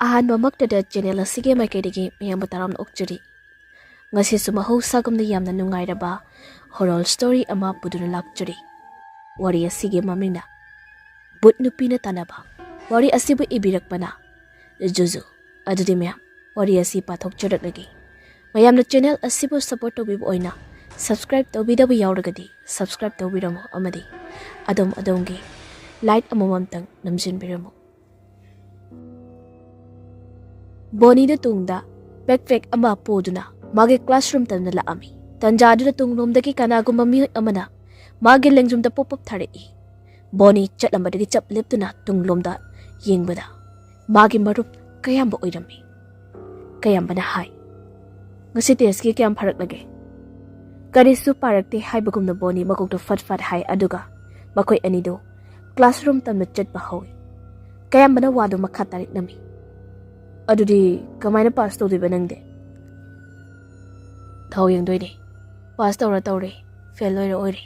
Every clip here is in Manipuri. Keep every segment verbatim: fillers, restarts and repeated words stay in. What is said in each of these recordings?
ꯑꯍꯥꯟꯕꯃꯛꯇꯗ channel ꯑꯁꯤꯒꯤ ꯃꯥꯏꯀꯩꯗꯒꯤ ꯃꯌꯥꯝꯕꯨ ꯇꯔꯥꯝꯅ ꯑꯣꯛꯆꯔꯤ꯫ ꯉꯁꯤꯁꯨ ꯃꯍꯧꯁꯥꯒꯨꯝꯅ ꯌꯥꯝꯅ ꯅꯨꯡꯉꯥꯏꯔꯕ horror story ꯑꯃ ꯄꯨꯗꯨꯅ ꯂꯥꯛꯆꯔꯤ꯫ ꯋꯥꯔꯤ ꯑꯁꯤꯒꯤ ꯃꯃꯤꯡꯅ ꯕꯨꯠ ꯅꯨꯄꯤꯅ ꯇꯥꯟꯅꯕ꯫ ꯋꯥꯔꯤ ꯑꯁꯤꯕꯨ ꯏꯕꯤꯔꯛꯄꯅ ꯖꯨꯖꯨ꯫ ꯑꯗꯨꯗꯤ ꯃꯌꯥꯝ, ꯋꯥꯔꯤ ꯑꯁꯤ ꯄꯥꯊꯣꯛꯆꯔꯛꯂꯒꯦ꯫ ꯃꯌꯥꯝꯅ channel ꯑꯁꯤꯕꯨ support ꯇꯧꯕꯤꯕ ꯑꯣꯏꯅ subscribe ꯇꯧꯕꯤꯗꯕ ꯌꯥꯎꯔꯒꯗꯤ subscribe ꯇꯧꯕꯤꯔꯝꯃꯨ ꯑꯃꯗꯤ ꯑꯗꯣꯝ ꯑꯗꯣꯝꯒꯤ like ꯑꯃꯃꯝꯇꯪ ꯅꯝꯖꯤꯟꯕꯤꯔꯝꯃꯨ꯫ ꯕꯣꯅꯤꯗꯨ ꯇꯨꯡꯗ backpack ꯑꯃ ꯄꯨꯗꯨꯅ ꯃꯥꯒꯤ classroom ꯇꯝꯅ ꯂꯥꯛꯑꯝꯃꯤ꯫ ꯇꯟꯖꯥꯗꯨꯗ ꯇꯨꯡꯂꯣꯝꯗꯒꯤ ꯀꯅꯥꯒꯨꯝꯕ ꯃꯤꯑꯣꯏ ꯑꯃꯅ ꯃꯥꯒꯤ ꯂꯦꯡꯖꯨꯝꯗ ꯄꯣꯞ ꯄꯣꯞ ꯊꯥꯔꯛꯏ꯫ ꯕꯣꯅꯤ ꯆꯠꯂꯝꯕꯗꯒꯤ ꯆꯞ ꯂꯦꯞꯇꯨꯅ ꯇꯨꯡꯂꯣꯝꯗ ꯌꯦꯡꯕꯗ ꯃꯥꯒꯤ ꯃꯔꯨꯞ ꯀꯌꯥꯝꯕ ꯑꯣꯏꯔꯝꯃꯤ꯫ ꯀꯌꯥꯝꯕꯅ ꯍꯥꯏ, "ꯉꯁꯤ test ꯀꯤ ꯀꯌꯥꯝ ꯐꯔꯛꯂꯒꯦ?" ꯀꯔꯤꯁꯨ ꯄꯥꯔꯛꯇꯦ ꯍꯥꯏꯕꯒꯨꯝꯅ ꯕꯣꯅꯤ ꯃꯀꯣꯛꯇ ꯐꯠ ꯐꯠ ꯍꯥꯏ, ꯑꯗꯨꯒ ꯃꯈꯣꯏ ꯑꯅꯤꯗꯨ classroom ꯇꯝꯅ ꯆꯠꯄ ꯍꯧꯏ꯫ ꯀꯌꯥꯝꯕꯅ ꯋꯥꯗꯨ ꯃꯈꯥ ꯇꯥꯔꯛꯂꯝꯃꯤ꯫ "ꯑꯗꯨꯗꯤ ꯀꯃꯥꯏꯅ pass ꯇꯧꯗꯣꯏꯕ ꯅꯪꯗꯤ?" "ꯊꯧ ꯌꯦꯡꯗꯣꯏꯅꯦ꯫ Pass ꯇꯧꯔ ꯇꯧꯔꯦ, fail ꯑꯣꯏꯔ ꯑꯣꯏꯔꯦ꯫"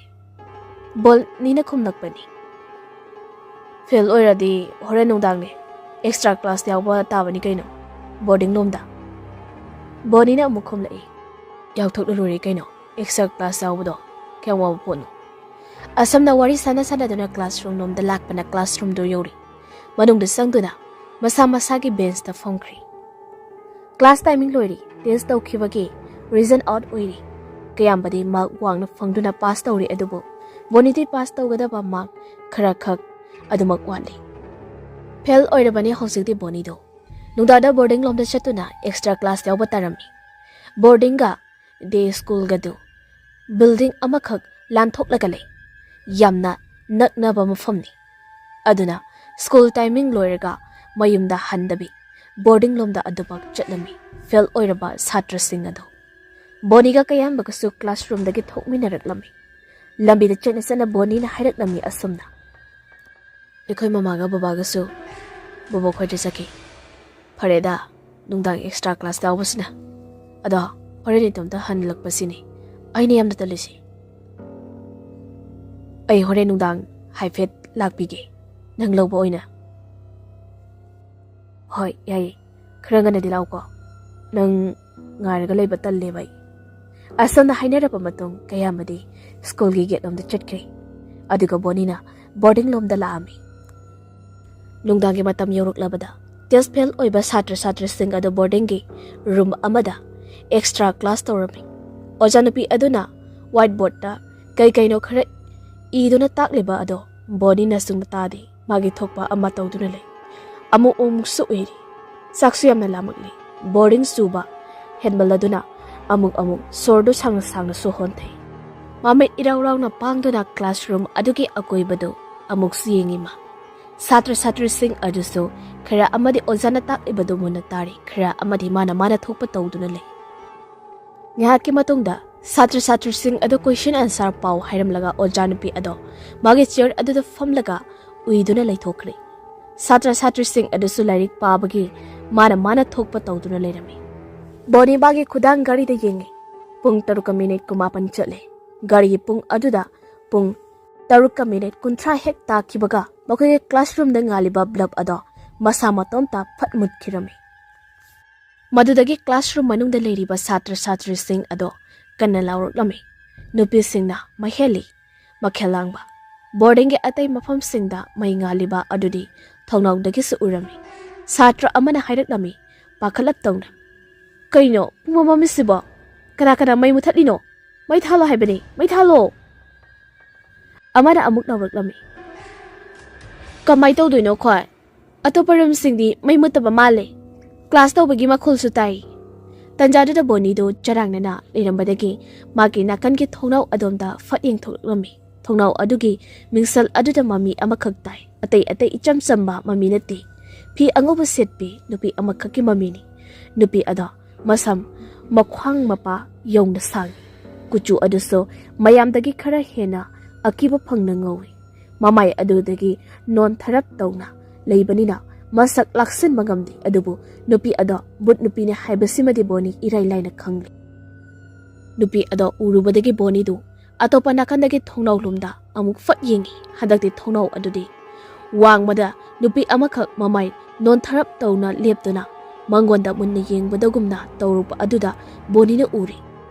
ꯕꯣꯅꯤꯅ ꯈꯨꯝꯂꯛꯄꯅꯤ꯫ "Fail ꯑꯣꯏꯔꯗꯤ ꯍꯣꯔꯦꯟ ꯅꯨꯡꯗꯥꯡꯅꯦ, extra class ꯌꯥꯎꯕ ꯇꯥꯕꯅꯤ ꯀꯩꯅꯣ, boarding ꯂꯣꯝꯗ꯫" ꯕꯣꯅꯤꯅ ꯑꯃꯨꯛ ꯈꯨꯝꯂꯛꯏ꯫ "ꯌꯥꯎꯊꯣꯛꯂ ꯂꯣꯏꯔꯦ ꯀꯩꯅꯣ, extra class ꯌꯥꯎꯕꯗꯣ ꯀꯌꯥꯝ ꯋꯥꯕ ꯄꯣꯠꯅꯣ?" ꯑꯁꯝꯅ ꯋꯥꯔꯤ ꯁꯥꯟꯅ ꯁꯥꯟꯅꯗꯨꯅ classroom ꯂꯣꯝꯗ ꯂꯥꯛꯄꯅ classroom ꯗꯣ ꯌꯧꯔꯤ꯫ ꯃꯅꯨꯡꯗ ꯆꯪꯗꯨꯅ ꯃꯁꯥ ꯃꯁꯥꯒꯤ bench ꯇ ꯐꯝꯈ꯭ꯔꯤ꯫ Class timing ꯂꯣꯏꯔꯤ, test ꯇꯧꯈꯤꯕꯒꯤ result out ꯑꯣꯏꯔꯤ꯫ ꯀꯌꯥꯝꯕꯗꯤ mark ꯋꯥꯡꯅ ꯐꯪꯗꯨꯅ pass ꯇꯧꯔꯤ, ꯑꯗꯨꯕꯨ ꯕꯣꯅꯤꯗꯤ pass ꯇꯧꯒꯗꯕ mark ꯈꯔ ꯈꯛ ꯑꯗꯨꯃꯛ ꯋꯥꯠꯂꯤ꯫ Fail ꯑꯣꯏꯔꯕꯅꯤ ꯍꯧꯖꯤꯛꯇꯤ ꯕꯣꯅꯤꯗꯣ꯫ ꯅꯨꯡꯗꯥꯡꯗ boarding ꯂꯣꯝꯗ ꯆꯠꯇꯨꯅ extra class ꯌꯥꯎꯕ ꯇꯥꯔꯝꯃꯤ꯫ Boarding ꯒ day school ꯒꯗꯨ building ꯑꯃꯈꯛ ꯂꯥꯟꯊꯣꯛꯂꯒ ꯂꯩ꯫ ꯌꯥꯝꯅ ꯅꯛꯅꯕ ꯃꯐꯝꯅꯤ꯫ ꯑꯗꯨꯅ school timing ꯂꯣꯏꯔꯒ ꯃꯌꯨꯝꯗ ꯍꯟꯗꯕꯤ boarding ꯂꯣꯝꯗ ꯑꯗꯨꯃꯛ ꯆꯠꯂꯝꯃꯤ fail ꯑꯣꯏꯔꯕ ꯁꯥꯇ꯭ꯔꯁꯤꯡ ꯑꯗꯨ꯫ ꯕꯣꯅꯤꯒ ꯀꯌꯥꯝꯕꯒꯁꯨ classroom ꯗꯒꯤ ꯊꯣꯛꯃꯤꯟꯅꯔꯛꯂꯝꯃꯤ꯫ ꯂꯝꯕꯤꯗ ꯆꯠꯅ ꯆꯠꯅ ꯕꯣꯅꯤꯅ ꯍꯥꯏꯔꯛꯂꯝꯃꯤ ꯑꯁꯨꯝꯅ, "ꯑꯩꯈꯣꯏ ꯃꯃꯥꯒ ꯕꯕꯥꯒꯁꯨ ꯕꯣꯕꯣꯛ ꯈꯣꯏꯗ ꯆꯠꯈꯤ꯫ ꯐꯔꯦꯗ, ꯅꯨꯡꯗꯥꯡ extra class ꯌꯥꯎꯕꯁꯤꯅ꯫ ꯑꯗꯣ ꯍꯣꯔꯦꯟ ꯏꯇꯣꯝꯇ ꯍꯟꯂꯛꯄꯁꯤꯅꯤ ꯑꯩꯅ ꯌꯥꯝꯅ ꯇꯜꯂꯤꯁꯤ꯫ ꯑꯩ ꯍꯣꯔꯦꯟ ꯅꯨꯡꯗꯥꯡ ꯍꯥꯏꯐꯦꯠ ꯂꯥꯛꯄꯤꯒꯦ, ꯅꯪ ꯂꯧꯕ ꯑꯣꯏꯅ꯫" "ꯍꯣꯏ, ꯌꯥꯏꯌꯦ꯫ ꯈꯔ ꯉꯟꯅꯗꯤ ꯂꯥꯛꯎꯀꯣ꯫ ꯅꯪ ꯉꯥꯏꯔꯒ ꯂꯩꯕ ꯇꯜꯂꯦꯕ ꯑꯩ"꯫ ꯑꯁꯣꯝꯗ ꯍꯥꯏꯅꯔꯕ ꯃꯇꯨꯡ ꯀꯌꯥꯝꯕꯗꯤ ꯁ꯭ꯀꯨꯜꯒꯤ ꯒꯦꯠ ꯂꯣꯝꯗ ꯆꯠꯈ꯭ꯔꯦ꯫ ꯑꯗꯨꯒ ꯕꯣꯅꯤꯅ ꯕꯣꯔꯗꯤꯡ ꯂꯣꯝꯗ ꯂꯥꯛꯑꯝꯃꯤ꯫ ꯅꯨꯡꯗꯥꯡꯒꯤ ꯃꯇꯝ ꯌꯧꯔꯛꯂꯕꯗ ꯇꯦꯁ ꯐꯦꯜ ꯑꯣꯏꯕ ꯁꯥꯇ꯭ꯔ ꯁꯥꯇ꯭ꯔꯤꯁꯤꯡ ꯑꯗꯨ ꯕꯣꯔꯗꯤꯡꯒꯤ ꯔꯨꯝ ꯑꯃꯗ ꯑꯦꯛꯁꯇ꯭ꯔꯥ ꯀ꯭ꯂꯥꯁ ꯇꯧꯔꯝꯃꯤ꯫ ꯑꯣꯖꯥ ꯅꯨꯄꯤ ꯑꯗꯨꯅ ꯋꯥꯏꯠ ꯕꯣꯔꯗꯇ ꯀꯩ ꯀꯩꯅꯣ ꯈꯔ ꯏꯗꯨꯅ ꯇꯥꯛꯂꯤꯕ ꯑꯗꯣ ꯕꯣꯅꯤꯅ ꯁꯨꯝ ꯇꯥꯗꯦ꯫ ꯃꯥꯒꯤ ꯊꯣꯛꯄ ꯑꯃ ꯇꯧꯗꯨꯅ ꯂꯩ꯫ ꯑꯃꯨꯛ ꯑꯃꯨꯛꯁꯨ ꯎꯏꯔꯤ꯫ ꯆꯥꯛꯁꯨ ꯌꯥꯝꯅ ꯂꯥꯝꯃꯛꯂꯤ꯫ ꯕꯣꯔꯤꯡ ꯆꯨꯕ ꯍꯦꯟꯃꯜꯂꯗꯨꯅ ꯑꯃꯨꯛ ꯑꯃꯨꯛ ꯁꯣꯔꯗꯨ ꯁꯥꯡꯅ ꯁꯥꯡꯅꯁꯨ ꯍꯣꯟꯊꯩ꯫ ꯃꯃꯤꯠ ꯏꯔꯥꯎ ꯔꯥꯎꯅ ꯄꯥꯡꯗꯨꯅ ꯀ꯭ꯂꯥꯁꯔꯨꯝ ꯑꯗꯨꯒꯤ ꯑꯀꯣꯏꯕꯗꯨ ꯑꯃꯨꯛꯁꯨ ꯌꯦꯡꯉꯤ ꯃꯥ꯫ ꯁꯥꯇ꯭ꯔ ꯁꯥꯇ꯭ꯔꯤꯁꯤꯡ ꯑꯗꯨꯁꯨ ꯈꯔ ꯑꯃꯗꯤ ꯑꯣꯖꯥꯅ ꯇꯥꯛꯂꯤꯕꯗꯨ ꯃꯨꯟꯅ ꯇꯥꯔꯤ, ꯈꯔ ꯑꯃꯗꯤ ꯃꯥꯅ ꯃꯥꯅ ꯊꯣꯛꯄ ꯇꯧꯗꯨꯅ ꯂꯩ꯫ ꯉꯥꯏꯍꯥꯛꯀꯤ ꯃꯇꯨꯡꯗ ꯁꯥꯇ꯭ꯔ ꯁꯥꯇ꯭ꯔꯤꯁꯤꯡ ꯑꯗꯨ ꯀꯣꯏꯁꯟ ꯑꯟꯁꯥꯔ ꯄꯥꯎ ꯍꯥꯏꯔꯝꯂꯒ ꯑꯣꯖꯥ ꯅꯨꯄꯤ ꯑꯗꯣ ꯃꯥꯒꯤ ꯆꯤꯌꯔ ꯑꯗꯨꯗ ꯐꯝꯂꯒ ꯎꯏꯗꯨꯅ ꯂꯩꯊꯣꯛꯈ꯭ꯔꯦ꯫ ꯁꯥꯇ꯭ꯔ ꯁꯥꯇ꯭ꯔꯤꯁꯤꯡ ꯑꯗꯨꯁꯨ ꯂꯥꯏꯔꯤꯛ ꯄꯥꯕꯒꯤ ꯃꯥꯅ ꯃꯥꯅ ꯊꯣꯛꯄ ꯇꯧꯗꯨꯅ ꯂꯩꯔꯝꯃꯤ꯫ ꯕꯣꯅꯤ ꯃꯥꯒꯤ ꯈꯨꯗꯥꯡ ꯘꯔꯤꯗ ꯌꯦꯡꯉꯤ꯫ ꯄꯨꯡ ꯇꯔꯨꯛꯀ ꯃꯤꯅꯤꯠ ꯀꯨꯟꯃꯥꯄꯟ ꯆꯠꯂꯦ꯫ ꯘꯔꯤꯒꯤ ꯄꯨꯡ ꯑꯗꯨꯗ ꯄꯨꯡ ꯇꯔꯨꯛꯀ ꯃꯤꯅꯤꯠ ꯀꯨꯟꯊ꯭ꯔꯥ ꯍꯦꯛ ꯇꯥꯈꯤꯕꯒ ꯃꯈꯣꯏꯒꯤ ꯀ꯭ꯂꯥꯁꯔꯨꯝꯗ ꯉꯥꯜꯂꯤꯕ ꯕ꯭ꯂꯕ ꯑꯗꯣ ꯃꯁꯥ ꯃꯇꯣꯝꯇ ꯐꯠ ꯃꯨꯠꯈꯤꯔꯝꯃꯤ꯫ ꯃꯗꯨꯗꯒꯤ ꯀ꯭ꯂꯥꯁꯔꯨꯝ ꯃꯅꯨꯡꯗ ꯂꯩꯔꯤꯕ ꯁꯥꯇ꯭ꯔ ꯁꯥꯇ꯭ꯔꯤꯁꯤꯡ ꯑꯗꯣ ꯀꯟꯅ ꯂꯥꯎꯔꯛꯂꯝꯃꯤ꯫ ꯅꯨꯄꯤꯁꯤꯡꯅ ꯃꯍꯦꯜꯂꯤ ꯃꯈꯦꯜ ꯂꯥꯡꯕ꯫ ꯕꯣꯔꯗꯤꯡꯒꯤ ꯑꯇꯩ ꯃꯐꯝꯁꯤꯡꯗ ꯃꯩ ꯉꯥꯜꯂꯤꯕ ꯑꯗꯨꯗꯤ ꯊꯣꯡꯅꯥꯎꯗꯒꯤꯁꯨ ꯎꯔꯝꯃꯤ꯫ ꯁꯥꯇ꯭ꯔ ꯑꯃꯅ ꯍꯥꯏꯔꯛꯂꯝꯃꯤ ꯄꯥꯈꯠꯂꯞ ꯇꯧꯅ, "ꯀꯩꯅꯣ ꯄꯨꯡꯃꯝ ꯃꯝꯃꯤꯁꯤꯕꯣ? ꯀꯅꯥ ꯀꯅꯥ ꯃꯩ ꯃꯨꯊꯠꯂꯤꯅꯣ? ꯃꯩ ꯊꯥꯜꯂꯣ ꯍꯥꯏꯕꯅꯤ, ꯃꯩ ꯊꯥꯜꯂꯣ!" ꯑꯃꯅ ꯑꯃꯨꯛ ꯂꯥꯎꯔꯛꯂꯝꯃꯤ, "ꯀꯃꯥꯏ ꯇꯧꯗꯣꯏꯅꯣ ꯈꯣꯏ? ꯑꯇꯣꯞꯄ ꯔꯨꯝꯁꯤꯡꯗꯤ ꯃꯩ ꯃꯨꯠꯇꯕ ꯃꯥꯜꯂꯦ꯫ ꯀ꯭ꯂꯥꯁ ꯇꯧꯕꯒꯤ ꯃꯈꯣꯜꯁꯨ ꯇꯥꯏ"꯫ ꯇꯟꯖꯥꯗꯨꯗ ꯕꯣꯅꯤꯗꯣ ꯆꯔꯥꯡꯅꯅ ꯂꯩꯔꯝꯕꯗꯒꯤ ꯃꯥꯒꯤ ꯅꯥꯀꯟꯒꯤ ꯊꯣꯡꯅꯥꯎ ꯑꯗꯣꯝꯗ ꯐꯠ ꯌꯦꯡꯊꯣꯛꯂꯝꯃꯤ꯫ ꯊꯣꯡꯅꯥꯎ ꯑꯗꯨꯒꯤ ꯃꯤꯡꯁꯜ ꯑꯗꯨꯗ ꯃꯃꯤ ꯑꯃꯈꯛ ꯇꯥꯏ꯫ ꯑꯇꯩ ꯑꯇꯩ ꯏꯆꯝ ꯆꯝꯕ ꯃꯃꯤ ꯅꯠꯇꯦ꯫ ꯐꯤ ꯑꯉꯧꯕ ꯁꯦꯠꯄꯤ ꯅꯨꯄꯤ ꯑꯃꯈꯛꯀꯤ ꯃꯃꯤꯅꯤ꯫ ꯅꯨꯄꯤ ꯑꯗꯣ ꯃꯁꯝ ꯃꯈ꯭ꯋꯥꯡ ꯃꯄꯥ ꯌꯧꯅ ꯁꯥꯡꯏ꯫ ꯀꯨꯆꯨ ꯑꯗꯨꯁꯨ ꯃꯌꯥꯝꯗꯒꯤ ꯈꯔ ꯍꯦꯟꯅ ꯑꯀꯤꯕ ꯐꯪꯅ ꯉꯧꯏ꯫ ꯃꯃꯥꯏ ꯑꯗꯨꯗꯒꯤ ꯅꯣꯟꯊꯔꯞ ꯇꯧꯅ ꯂꯩꯕꯅꯤꯅ ꯃꯁꯛ ꯂꯥꯛꯁꯤꯟꯕ ꯉꯝꯗꯦ꯫ ꯑꯗꯨꯕꯨ ꯅꯨꯄꯤ ꯑꯗꯣ ꯚꯨꯠ ꯅꯨꯄꯤꯅꯤ ꯍꯥꯏꯕꯁꯤꯃꯗꯤ ꯕꯣꯅꯤ ꯏꯔꯥꯏ ꯂꯥꯏꯅ ꯈꯪꯂꯦ꯫ ꯅꯨꯄꯤ ꯑꯗꯣ ꯎꯔꯨꯕꯗꯒꯤ ꯕꯣꯅꯤꯗꯨ ꯑꯇꯣꯞꯄ ꯅꯥꯀꯟꯗꯒꯤ ꯊꯣꯡꯅꯥꯎ ꯂꯣꯝꯗ ꯑꯃꯨꯛ ꯐꯠ ꯌꯦꯡꯉꯤ꯫ ꯍꯟꯗꯛꯇꯤ ꯊꯣꯡꯅꯥꯎ ꯑꯗꯨꯗꯤ ꯋꯥꯡꯃꯗ ꯅꯨꯄꯤ ꯑꯃꯈꯛ ꯃꯃꯥꯏ ꯅꯣꯟꯊꯔꯞ ꯇꯧꯅ ꯂꯦꯞꯇꯨꯅ ꯃꯉꯣꯟꯗ ꯃꯨꯟꯅ ꯌꯦꯡꯕꯗꯒꯨꯝꯅ ꯇꯧꯔꯨꯕ ꯑꯗꯨꯗ ꯕꯣꯅꯤꯅ ꯎꯔꯦ꯫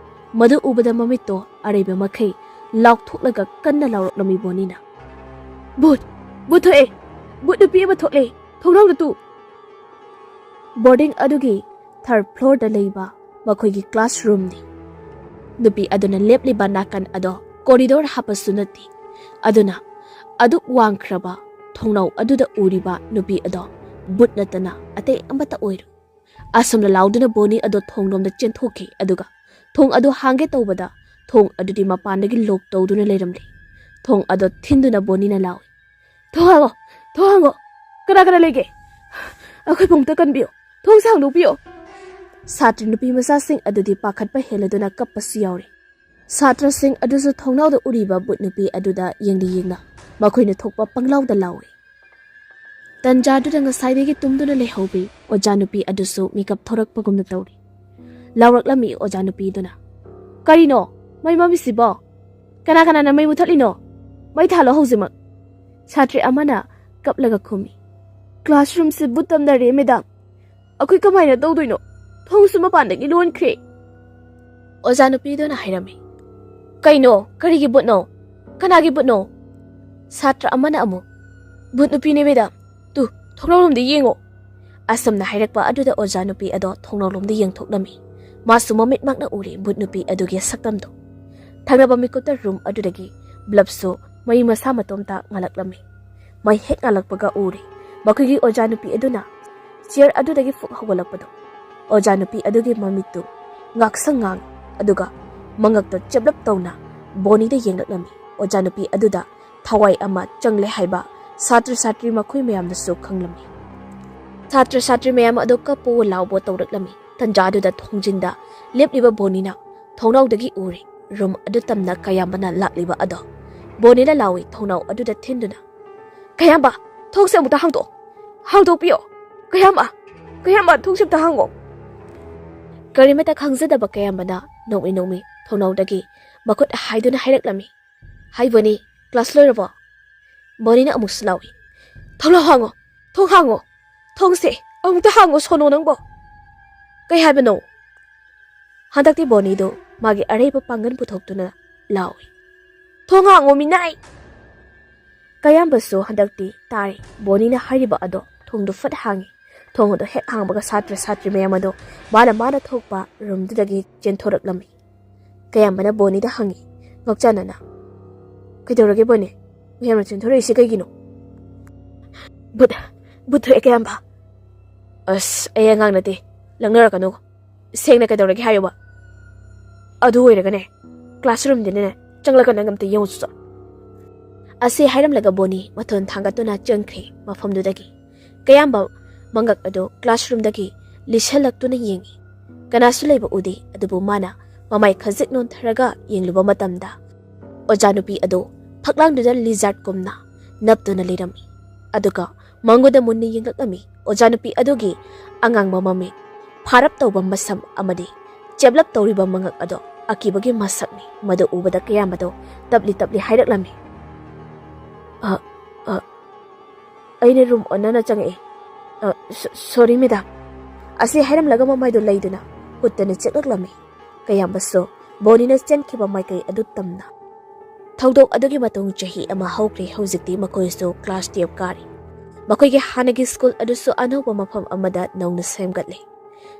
ꯃꯗꯨ ꯎꯕꯗ ꯃꯃꯤꯠꯇꯣ ꯑꯔꯩꯕ ꯃꯈꯩ ꯂꯥꯎꯊꯣꯛꯂꯒ ꯀꯟꯅ ꯂꯥꯎꯔꯛꯂꯝꯃꯤ ꯕꯣꯅꯤꯅ꯫ "ꯚꯨꯠ! ꯚꯨꯠ ꯊꯣꯛꯑꯦ! ꯚꯨꯠ ꯅꯨꯄꯤ ꯑꯃ ꯊꯣꯛꯂꯦ! ꯊꯣꯡꯅꯥꯎꯗ ꯇꯨ!" ꯕꯣꯔꯗꯤꯡ ꯑꯗꯨꯒꯤ ꯊꯥꯔꯗ ꯐ꯭ꯂꯣꯔꯗ ꯂꯩꯕ ꯃꯈꯣꯏꯒꯤ ꯀ꯭ꯂꯥꯁꯔꯨꯝꯅꯤ꯫ ꯅꯨꯄꯤ ꯑꯗꯨꯅ ꯂꯦꯞꯂꯤꯕ ꯅꯥꯀꯟ ꯑꯗꯣ ꯀꯣꯔꯤꯗꯣꯔ ꯍꯥꯞꯄꯁꯨ ꯅꯠꯇꯦ꯫ ꯑꯗꯨꯅ ꯑꯗꯨꯛ ꯋꯥꯡꯈ꯭ꯔꯕ ꯊꯣꯡꯅꯥꯎ ꯑꯗꯨꯗ ꯎꯔꯤꯕ ꯅꯨꯄꯤ ꯑꯗꯣ ꯚꯨꯠ ꯅꯠꯇꯅ ꯑꯇꯩ ꯑꯃꯠꯇ ꯑꯣꯏꯔꯣꯏ꯫ ꯑꯁꯨꯝꯅ ꯂꯥꯎꯗꯨꯅ ꯕꯣꯅꯤ ꯑꯗꯣ ꯊꯣꯡꯂꯣꯝꯗ ꯆꯦꯟꯊꯣꯛꯈꯤ, ꯑꯗꯨꯒ ꯊꯣꯡ ꯑꯗꯨ ꯍꯥꯡꯒꯦ ꯇꯧꯕꯗ ꯊꯣꯡ ꯑꯗꯨꯗꯤ ꯃꯄꯥꯟꯗꯒꯤ ꯂꯣꯛ ꯇꯧꯗꯨꯅ ꯂꯩꯔꯝꯂꯦ꯫ ꯊꯣꯡ ꯑꯗꯣ ꯊꯤꯟꯗꯨꯅ ꯕꯣꯅꯤꯅ ꯂꯥꯎꯏ, "ꯊꯣꯡ ꯍꯥꯡꯉꯣ! ꯊꯣꯡ ꯍꯥꯡꯉꯣ! ꯀꯅꯥ ꯀꯅꯥ ꯂꯩꯒꯦ? ꯑꯩꯈꯣꯏ ꯐꯃꯨꯡꯗ ꯀꯟꯕꯤꯌꯣ! ꯊꯣꯡꯁꯦ ꯍꯥꯡꯗꯣꯛꯄꯤꯌꯣ!" ꯁꯥꯇ꯭ꯔ ꯅꯨꯄꯤ ꯃꯆꯥꯁꯤꯡ ꯑꯗꯨꯗꯤ ꯄꯥꯈꯠꯄ ꯍꯦꯜꯂꯗꯨꯅ ꯀꯞꯄꯁꯨ ꯌꯥꯎꯔꯤ꯫ ꯁꯥꯇ꯭ꯔꯁꯤꯡ ꯑꯗꯨꯁꯨ ꯊꯣꯡꯅꯥꯎꯗ ꯎꯔꯤꯕ ꯚꯨꯠ ꯅꯨꯄꯤ ꯑꯗꯨꯗ ꯌꯦꯡꯅ ꯌꯦꯡꯅ ꯃꯈꯣꯏꯅ ꯊꯣꯛꯄ ꯄꯪꯂꯥꯎꯗ ꯂꯥꯎꯏ꯫ ꯇꯟꯖꯥꯗꯨꯗ ꯉꯁꯥꯏꯗꯒꯤ ꯇꯨꯝꯗꯨꯅ ꯂꯩꯍꯧꯕꯤ ꯑꯣꯖꯥ ꯅꯨꯄꯤ ꯑꯗꯨꯁꯨ ꯃꯤꯀꯞ ꯊꯣꯔꯛꯄꯒꯨꯝꯅ ꯇꯧꯔꯤ꯫ ꯂꯥꯎꯔꯛꯂꯝꯃꯤ ꯑꯣꯖꯥ ꯅꯨꯄꯤꯗꯨꯅ, "ꯀꯔꯤꯅꯣ ꯃꯩ ꯃꯝꯃꯤꯁꯤꯕꯣ? ꯀꯅꯥ ꯀꯅꯥꯅ ꯃꯩ ꯃꯨꯊꯠꯂꯤꯅꯣ? ꯃꯩ ꯊꯥꯜꯂꯣ ꯍꯧꯖꯤꯛꯃꯛ!" ꯁꯥꯇ꯭ꯔꯤ ꯑꯃꯅ ꯀꯞꯂꯒ ꯈꯨꯝꯃꯤ, "ꯀ꯭ꯂꯥꯁꯔꯨꯝꯁꯤ ꯚꯨꯠ ꯇꯝꯅꯔꯦ, ꯃꯦꯗꯥꯝ꯫ ꯑꯩꯈꯣꯏ ꯀꯃꯥꯏꯅ ꯇꯧꯗꯣꯏꯅꯣ? ꯊꯣꯡꯁꯨ ꯃꯄꯥꯟꯗꯒꯤ ꯂꯣꯟꯈ꯭ꯔꯦ!" ꯑꯣꯖꯥ ꯅꯨꯄꯤꯗꯨꯅ ꯍꯥꯏꯔꯝꯃꯤ, "ꯀꯩꯅꯣ? ꯀꯔꯤꯒꯤ ꯚꯨꯠꯅꯣ? ꯀꯅꯥꯒꯤ ꯚꯨꯠꯅꯣ?" ꯁꯥꯇ꯭ꯔ ꯑꯃꯅ ꯑꯃꯨꯛ, "ꯚꯨꯠ ꯅꯨꯄꯤꯅꯦ, ꯃꯦꯗꯥꯝ꯫ ꯇꯨ, ꯊꯣꯡꯅꯥꯎꯂꯣꯝꯗ ꯌꯦꯡꯉꯣ!" ꯑꯁꯨꯝꯅ ꯍꯥꯏꯔꯛꯄ ꯑꯗꯨꯗ ꯑꯣꯖꯥ ꯅꯨꯄꯤ ꯑꯗꯣ ꯊꯣꯡꯅꯥꯎꯂꯣꯝꯗ ꯌꯦꯡꯊꯣꯛꯂꯝꯃꯤ꯫ ꯃꯥꯁꯨ ꯃꯃꯤꯠꯃꯛꯅ ꯎꯔꯦ ꯚꯨꯠ ꯅꯨꯄꯤ ꯑꯗꯨꯒꯤ ꯁꯛꯇꯝꯗꯣ꯫ ꯊꯪꯅꯕ ꯃꯤꯀꯨꯞꯇ ꯔꯨꯝ ꯑꯗꯨꯗꯒꯤ ꯕ꯭ꯂꯕꯁꯨ ꯃꯩ ꯃꯁꯥ ꯃꯇꯣꯝꯇ ꯉꯥꯜꯂꯛꯂꯝꯃꯤ꯫ ꯃꯩ ꯍꯦꯛ ꯉꯥꯜꯂꯛꯄꯒ ꯎꯔꯦ ꯃꯈꯣꯏꯒꯤ ꯑꯣꯖꯥ ꯅꯨꯄꯤ ꯑꯗꯨꯅ ꯆꯤꯌꯔ ꯑꯗꯨꯗꯒꯤ ꯐꯨꯛ ꯍꯧꯒꯠꯂꯛꯄꯗꯣ꯫ ꯑꯣꯖꯥ ꯅꯨꯄꯤ ꯑꯗꯨꯒꯤ ꯃꯃꯤꯠꯇꯨ ꯉꯥꯛꯁꯪ ꯉꯥꯡ, ꯑꯗꯨꯒ ꯃꯉꯛꯇꯣ ꯆꯦꯞꯂꯞ ꯇꯧꯅ ꯕꯣꯅꯤꯗ ꯌꯦꯡꯂꯛꯂꯝꯃꯤ꯫ ꯑꯣꯖꯥ ꯅꯨꯄꯤ ꯑꯗꯨꯗ ꯊꯋꯥꯏ ꯑꯃ ꯆꯪꯂꯦ ꯍꯥꯏꯕ ꯁꯥꯇ꯭ꯔ ꯁꯥꯇ꯭ꯔꯤ ꯃꯈꯣꯏ ꯃꯌꯥꯝꯅꯁꯨ ꯈꯪꯂꯝꯃꯤ꯫ ꯁꯥꯇ꯭ꯔ ꯁꯥꯇ꯭ꯔꯤ ꯃꯌꯥꯝ ꯑꯗꯨ ꯀꯞꯄꯣ ꯂꯥꯎꯕ ꯇꯧꯔꯛꯂꯝꯃꯤ꯫ ꯇꯟꯖꯥ ꯑꯗꯨꯗ ꯊꯣꯡꯖꯤꯟꯗ ꯂꯦꯞꯂꯤꯕ ꯕꯣꯅꯤꯅ ꯊꯣꯡꯅꯥꯎꯗꯒꯤ ꯎꯔꯦ꯫ ꯔꯨꯝ ꯑꯗꯨ ꯇꯝꯅ ꯀꯌꯥꯝꯕꯅ ꯂꯥꯛꯂꯤꯕ ꯑꯗꯣ꯫ ꯕꯣꯅꯤꯅ ꯂꯥꯎꯏ ꯊꯣꯡꯅꯥꯎ ꯑꯗꯨꯗ ꯊꯤꯟꯗꯨꯅ, "ꯀꯌꯥꯝꯕ, ꯊꯣꯡꯁꯦ ꯑꯃꯨꯛꯇ ꯍꯥꯡꯗꯣꯛꯑꯣ! ꯍꯥꯡꯗꯣꯛꯄꯤꯌꯣ! ꯀꯌꯥꯝꯕ! ꯀꯌꯥꯝꯕ, ꯊꯣꯡꯁꯦ ꯑꯃꯨꯛꯇ ꯍꯥꯡꯉꯣ!" ꯀꯔꯤꯃꯠꯇ ꯈꯪꯖꯗꯕ ꯀꯌꯥꯝꯕꯅ ꯅꯣꯡꯃꯤ ꯅꯣꯡꯃꯤ ꯊꯣꯡꯅꯥꯎꯗꯒꯤ ꯃꯈꯨꯠ ꯍꯥꯏꯗꯨꯅ ꯍꯥꯏꯔꯛꯂꯝꯃꯤ, "ꯍꯥꯏ ꯕꯣꯅꯤ, ꯀ꯭ꯂꯥꯁ ꯂꯣꯏꯔꯕꯣ?" ꯕꯣꯅꯤꯅ ꯑꯃꯨꯛꯁꯨ ꯂꯥꯎꯏ, "ꯊꯣꯡꯅꯥꯎ ꯍꯥꯡꯉꯣ, ꯊꯣꯡ ꯍꯥꯡꯉꯣ, ꯊꯣꯡꯁꯦ ꯑꯃꯨꯛꯇ ꯍꯥꯡꯉꯣ, ꯁꯣꯅꯣ ꯅꯪꯕꯣ!" "ꯀꯩ ꯍꯥꯏꯕꯅꯣ?" ꯍꯟꯗꯛꯇꯤ ꯕꯣꯅꯤꯗꯨ ꯃꯥꯒꯤ ꯑꯔꯩꯕ ꯄꯥꯡꯒꯜ ꯄꯨꯊꯣꯛꯇꯨꯅ ꯂꯥꯎꯏ, "ꯊꯣꯡ ꯍꯥꯡꯉꯣ, ꯃꯤꯅꯥꯏ!" ꯀꯌꯥꯝꯕꯁꯨ ꯍꯟꯗꯛꯇꯤ ꯇꯥꯔꯦ꯫ ꯕꯣꯅꯤꯅ ꯍꯥꯏꯔꯤꯕ ꯑꯗꯣ ꯊꯣꯡꯗꯨ ꯐꯠ ꯍꯥꯡꯉꯤ꯫ ꯊꯣꯡ ꯑꯗꯨ ꯍꯦꯛ ꯍꯥꯡꯕꯒ ꯁꯥꯇ꯭ꯔ ꯁꯥꯇ꯭ꯔꯤ ꯃꯌꯥꯝ ꯑꯗꯣ ꯃꯥꯅ ꯃꯥꯅ ꯊꯣꯛꯄ ꯔꯨꯝꯗꯨꯗꯒꯤ ꯆꯦꯟꯊꯣꯔꯛꯂꯝꯃꯤ꯫ ꯀꯌꯥꯝꯕꯅ ꯕꯣꯅꯤꯗ ꯍꯪꯉꯤ, ꯉꯥꯎꯆꯥꯟꯅꯅ, "ꯀꯩꯗꯧꯔꯒꯦ ꯕꯣꯅꯤ? ꯃꯌꯥꯝꯅ ꯆꯦꯟꯊꯣꯔꯛꯏꯁꯤ ꯀꯩꯒꯤꯅꯣ?" "ꯚꯨꯠ, ꯚꯨꯠ ꯊꯣꯛꯑꯦ ꯀꯌꯥꯝꯕ!" "ꯑꯁ, ꯑꯩ ꯑꯉꯥꯡ ꯅꯠꯇꯦ, ꯂꯪꯅꯔꯛꯀꯅꯨ꯫ ꯁꯦꯡꯅ ꯀꯩꯗꯧꯔꯒꯦ ꯍꯥꯏꯌꯨꯕ?" "ꯑꯗꯨ ꯑꯣꯏꯔꯒꯅꯦ, ꯀ꯭ꯂꯥꯁꯔꯨꯝꯗꯅꯦ ꯆꯪꯂꯛꯀꯅ ꯑꯝꯇ ꯌꯦꯡꯉꯨꯆꯣ꯫" ꯑꯁꯤ ꯍꯥꯏꯔꯝꯂꯒ ꯕꯣꯅꯤ ꯃꯊꯣꯟ ꯊꯥꯡꯒꯠꯇꯨꯅ ꯆꯪꯈ꯭ꯔꯦ ꯃꯐꯝꯗꯨꯗꯒꯤ꯫ ꯀꯌꯥꯝꯕ ꯃꯉꯛ ꯑꯗꯨ ꯀ꯭ꯂꯥꯁꯔꯨꯝꯗꯒꯤ ꯂꯤꯁꯜꯂꯛꯇꯨꯅ ꯌꯦꯡꯉꯤ꯫ ꯀꯅꯥꯁꯨ ꯂꯩꯕ ꯎꯗꯦ, ꯑꯗꯨꯕꯨ ꯃꯥꯅ ꯃꯃꯥꯏ ꯈꯖꯤꯛ ꯅꯣꯟꯊꯔꯒ ꯌꯦꯡꯂꯨꯕ ꯃꯇꯝꯗ ꯑꯣꯖꯥ ꯅꯨꯄꯤ ꯑꯗꯨ ꯐꯛꯂꯥꯡꯗꯨꯗ ꯂꯤꯖꯥꯔꯠꯀꯨꯝꯅ ꯅꯞꯇꯨꯅ ꯂꯩꯔꯝꯃꯤ꯫ ꯑꯗꯨꯒ ꯃꯉꯣꯟꯗ ꯃꯨꯟꯅ ꯌꯦꯡꯂꯛꯂꯝꯃꯤ꯫ ꯑꯣꯖꯥ ꯅꯨꯄꯤ ꯑꯗꯨꯒꯤ ꯑꯉꯥꯡꯕ ꯃꯃꯤꯠ, ꯐꯥꯔꯞ ꯇꯧꯕ ꯃꯁꯝ ꯑꯃꯗꯤ ꯆꯦꯞꯂꯞ ꯇꯧꯔꯤꯕ ꯃꯉꯛ ꯑꯗꯣ ꯑꯀꯤꯕꯒꯤ ꯃꯁꯛꯅꯤ꯫ ꯃꯗꯨ ꯎꯕꯗ ꯀꯌꯥꯝꯕꯗꯣ ꯇꯞꯂꯤ ꯇꯞꯂꯤ ꯍꯥꯏꯔꯛꯂꯝꯃꯤ, "ꯑ, ꯑ, ꯑꯩꯅ ꯔꯨꯝ ꯑꯣꯟꯅꯅ ꯆꯪꯉꯛꯑꯦ꯫ ꯑ, ꯁꯣ-, ꯁꯣꯔꯤ ꯃꯦꯗꯥꯝ꯫" ꯑꯁꯤ ꯍꯥꯏꯔꯝꯂꯒ ꯃꯃꯥꯏꯗꯨ ꯂꯩꯗꯨꯅ ꯀꯨꯠꯇꯅ ꯆꯤꯛꯂꯛꯂꯝꯃꯤ꯫ ꯀꯌꯥꯝꯕꯁꯨ ꯕꯣꯅꯤꯅ ꯆꯦꯟꯈꯤꯕ ꯃꯥꯏꯀꯩ ꯑꯗꯨ ꯇꯝꯅ꯫ ꯊꯧꯗꯣꯛ ꯑꯗꯨꯒꯤ ꯃꯇꯨꯡ ꯆꯍꯤ ꯑꯃ ꯍꯧꯈ꯭ꯔꯦ꯫ ꯍꯧꯖꯤꯛꯇꯤ ꯃꯈꯣꯏꯁꯨ ꯀ꯭ꯂꯥꯁ ꯇꯨꯌꯦꯜꯐ ꯀꯥꯔꯤ꯫ ꯃꯈꯣꯏꯒꯤ ꯍꯥꯟꯅꯒꯤ ꯁ꯭ꯀꯨꯜ ꯑꯗꯨꯁꯨ ꯑꯅꯧꯕ ꯃꯐꯝ ꯑꯃꯗ ꯅꯧꯅ ꯁꯦꯝꯒꯠꯂꯦ꯫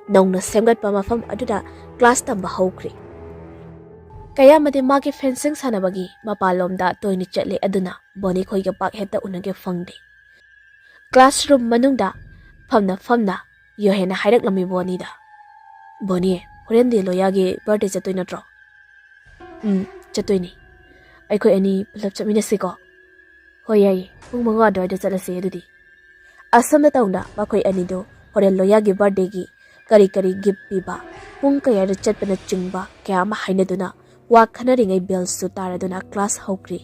ꯅꯧꯅ ꯁꯦꯝꯒꯠꯄ ꯃꯐꯝ ꯑꯗꯨꯗ ꯀ꯭ꯂꯥꯁ ꯇꯝꯕ ꯍꯧꯈ꯭ꯔꯦ꯫ ꯀꯌꯥꯝꯕꯗꯤ ꯃꯥꯒꯤ ꯐꯦꯟꯁꯤꯡ ꯁꯥꯟꯅꯕꯒꯤ ꯃꯄꯥꯟꯂꯣꯝꯗ ꯇꯣꯏꯅ ꯆꯠꯂꯦ, ꯑꯗꯨꯅ ꯕꯣꯅꯤ ꯈꯣꯏꯒ ꯄꯥꯛ ꯍꯦꯛꯇ ꯎꯅꯒꯦ ꯐꯪꯗꯦ꯫ ꯀ꯭ꯂꯥꯁꯔꯨꯝ ꯃꯅꯨꯡꯗ ꯐꯝꯅ ꯐꯝꯅ ꯌꯣꯍꯦꯟꯅ ꯍꯥꯏꯔꯛꯂꯝꯃꯤ ꯕꯣꯅꯤꯗ, "ꯕꯣꯅꯤ, ꯍꯣꯔꯦꯟꯗꯤ ꯂꯣꯌꯥꯒꯤ ꯕꯥꯔꯗꯦ ꯆꯠꯇꯣꯏ ꯅꯠꯇ꯭ꯔꯣ?" "ꯎꯝ, ꯆꯠꯇꯣꯏꯅꯤ꯫ ꯑꯩꯈꯣꯏ ꯑꯅꯤ ꯄꯨꯂꯞ ꯆꯠꯃꯤꯟꯅꯁꯤꯀꯣ?" "ꯍꯣꯏ, ꯌꯥꯏꯌꯦ꯫ ꯄꯨꯡ ꯃꯉꯥ ꯑꯗꯨꯋꯥꯏꯗ ꯆꯠꯂꯁꯤ ꯑꯗꯨꯗꯤ꯫" ꯑꯁꯣꯝꯗ ꯇꯧꯅ ꯃꯈꯣꯏ ꯑꯅꯤꯗꯨ ꯍꯣꯔꯦꯟ ꯂꯣꯌꯥꯒꯤ ꯕꯥꯔꯗꯦꯒꯤ ꯀꯔꯤ ꯀꯔꯤ ꯒꯤꯐ ꯄꯤꯕ, ꯄꯨꯡ ꯀꯌꯥꯗ ꯆꯠꯄꯅꯆꯤꯡꯕ ꯀꯌꯥ ꯑꯃ ꯍꯥꯏꯅꯗꯨꯅ ꯋꯥ ꯈꯟꯅꯔꯤꯉꯩ ꯕꯦꯜꯁꯨ ꯇꯥꯔꯗꯨꯅ ꯀ꯭ꯂꯥꯁ ꯍꯧꯈ꯭ꯔꯤ꯫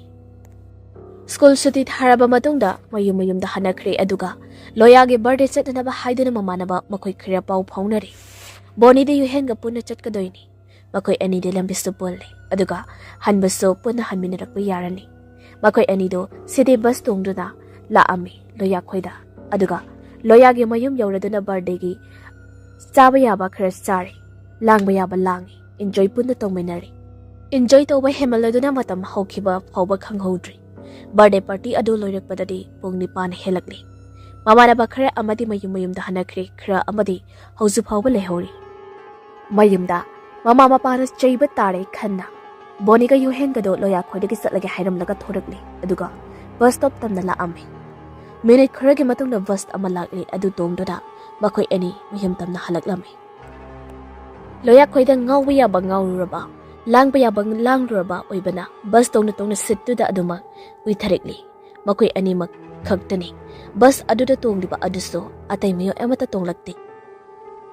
ꯁ꯭ꯀꯨꯜ ꯁꯨꯇꯤ ꯊꯥꯔꯕ ꯃꯇꯨꯡꯗ ꯃꯌꯨꯝ ꯃꯌꯨꯝꯗ ꯍꯟꯅꯈ꯭ꯔꯦ, ꯑꯗꯨꯒ ꯂꯣꯌꯥꯒꯤ ꯕꯥꯔꯗꯦ ꯆꯠꯅꯅꯕ ꯍꯥꯏꯗꯨꯅ ꯃꯃꯥꯟꯅꯕ ꯃꯈꯣꯏ ꯈꯔ ꯄꯥꯎ ꯐꯥꯎꯅꯔꯤ꯫ ꯕꯣꯅꯤꯗꯤ ꯌꯨꯍꯦꯟꯒ ꯄꯨꯟꯅ ꯆꯠꯀꯗꯣꯏꯅꯤ꯫ ꯃꯈꯣꯏ ꯑꯅꯤꯗꯤ ꯂꯝꯕꯤꯁꯨ ꯄꯨꯜꯂꯤ, ꯑꯗꯨꯒ ꯍꯟꯕꯁꯨ ꯄꯨꯟꯅ ꯍꯟꯃꯤꯟꯅꯔꯛꯄ ꯌꯥꯔꯅꯤ꯫ ꯃꯈꯣꯏ ꯑꯅꯤꯗꯨ ꯁꯤꯇꯤ ꯕꯁ ꯇꯣꯡꯗꯨꯅ ꯂꯥꯛꯑꯝꯃꯤ꯫ ꯂꯣꯌꯥꯈꯣꯏꯗ꯫ ꯑꯗꯨꯒ ꯂꯣꯌꯥꯒꯤ ꯃꯌꯨꯝ ꯌꯧꯔꯗꯨꯅ birthdayꯒꯤ ꯆꯥꯕ ꯌꯥꯕ ꯈꯔ ꯆꯥꯔꯦ, ꯂꯥꯡꯕ ꯌꯥꯕ ꯂꯥꯡꯉꯤ, enjoy ꯄꯨꯟꯅ ꯇꯧꯃꯤꯟꯅꯔꯦ꯫ Enjoy ꯇꯧꯕ ꯍꯦꯟꯃꯜꯂꯗꯨꯅ ꯃꯇꯝ ꯍꯧꯈꯤꯕ ꯐꯥꯎꯕ ꯈꯪꯍꯧꯗ꯭ꯔꯦ꯫ Birthday party ꯑꯗꯨ ꯂꯣꯏꯔꯛꯄꯗꯗꯤ ꯄꯨꯡ ꯅꯤꯄꯥꯟ ꯍꯦꯜꯂꯛꯂꯦ꯫ ꯃꯃꯥꯟꯅꯕ ꯈꯔ ꯑꯃꯗꯤ ꯃꯌꯨꯝ ꯃꯌꯨꯝꯗ ꯍꯟꯅꯈ꯭ꯔꯦ, ꯈꯔ ꯑꯃꯗꯤ ꯍꯧꯖꯤꯛ ꯐꯥꯎꯕ ꯂꯩꯍꯧꯔꯤ꯫ ꯃꯌꯨꯝꯗ ꯃꯃꯥ ꯃꯄꯥꯅ ꯆꯩꯕ ꯇꯥꯔꯦ ꯈꯟꯅ ꯕꯣꯅꯤꯒ ꯌꯨꯍꯦꯟꯒꯗꯣ ꯂꯣꯌꯥꯈꯣꯏꯗꯒꯤ ꯆꯠꯂꯒꯦ ꯍꯥꯏꯔꯝꯂꯒ ꯊꯣꯔꯛꯂꯦ, ꯑꯗꯨꯒ bus stop ꯇꯝꯅ ꯂꯥꯛꯑꯝꯃꯤ꯫ Minute ꯈꯔꯒꯤ ꯃꯇꯨꯡꯗ bus ꯑꯃ ꯂꯥꯛꯂꯦ, ꯑꯗꯨ ꯇꯣꯡꯗꯨꯅ ꯃꯈꯣꯏ ꯑꯅꯤ ꯃꯌꯨꯝ ꯇꯝꯅ ꯍꯜꯂꯛꯂꯝꯃꯤ꯫ ꯂꯣꯌꯥꯈꯣꯏꯗ ꯉꯥꯎꯕ ꯌꯥꯕ ꯉꯥꯎꯔꯨꯔꯕ, ꯂꯥꯡꯕ ꯌꯥꯕ ꯂꯥꯡꯂꯨꯔꯕ ꯑꯣꯏꯕꯅ bus ꯇꯣꯡꯅ ꯇꯣꯡꯅ seatꯇꯨꯗ ꯑꯗꯨꯃꯛ ꯎꯏꯊꯔꯛꯂꯤ꯫ ꯃꯈꯣꯏ ꯑꯅꯤꯃꯛ ꯈꯛꯇꯅꯤ bus ꯑꯗꯨꯗ ꯇꯣꯡꯂꯤꯕ ꯑꯗꯨꯁꯨ, ꯑꯇꯩ ꯃꯤꯑꯣꯏ ꯑꯃꯠꯇ ꯇꯣꯡꯂꯛꯇꯦ꯫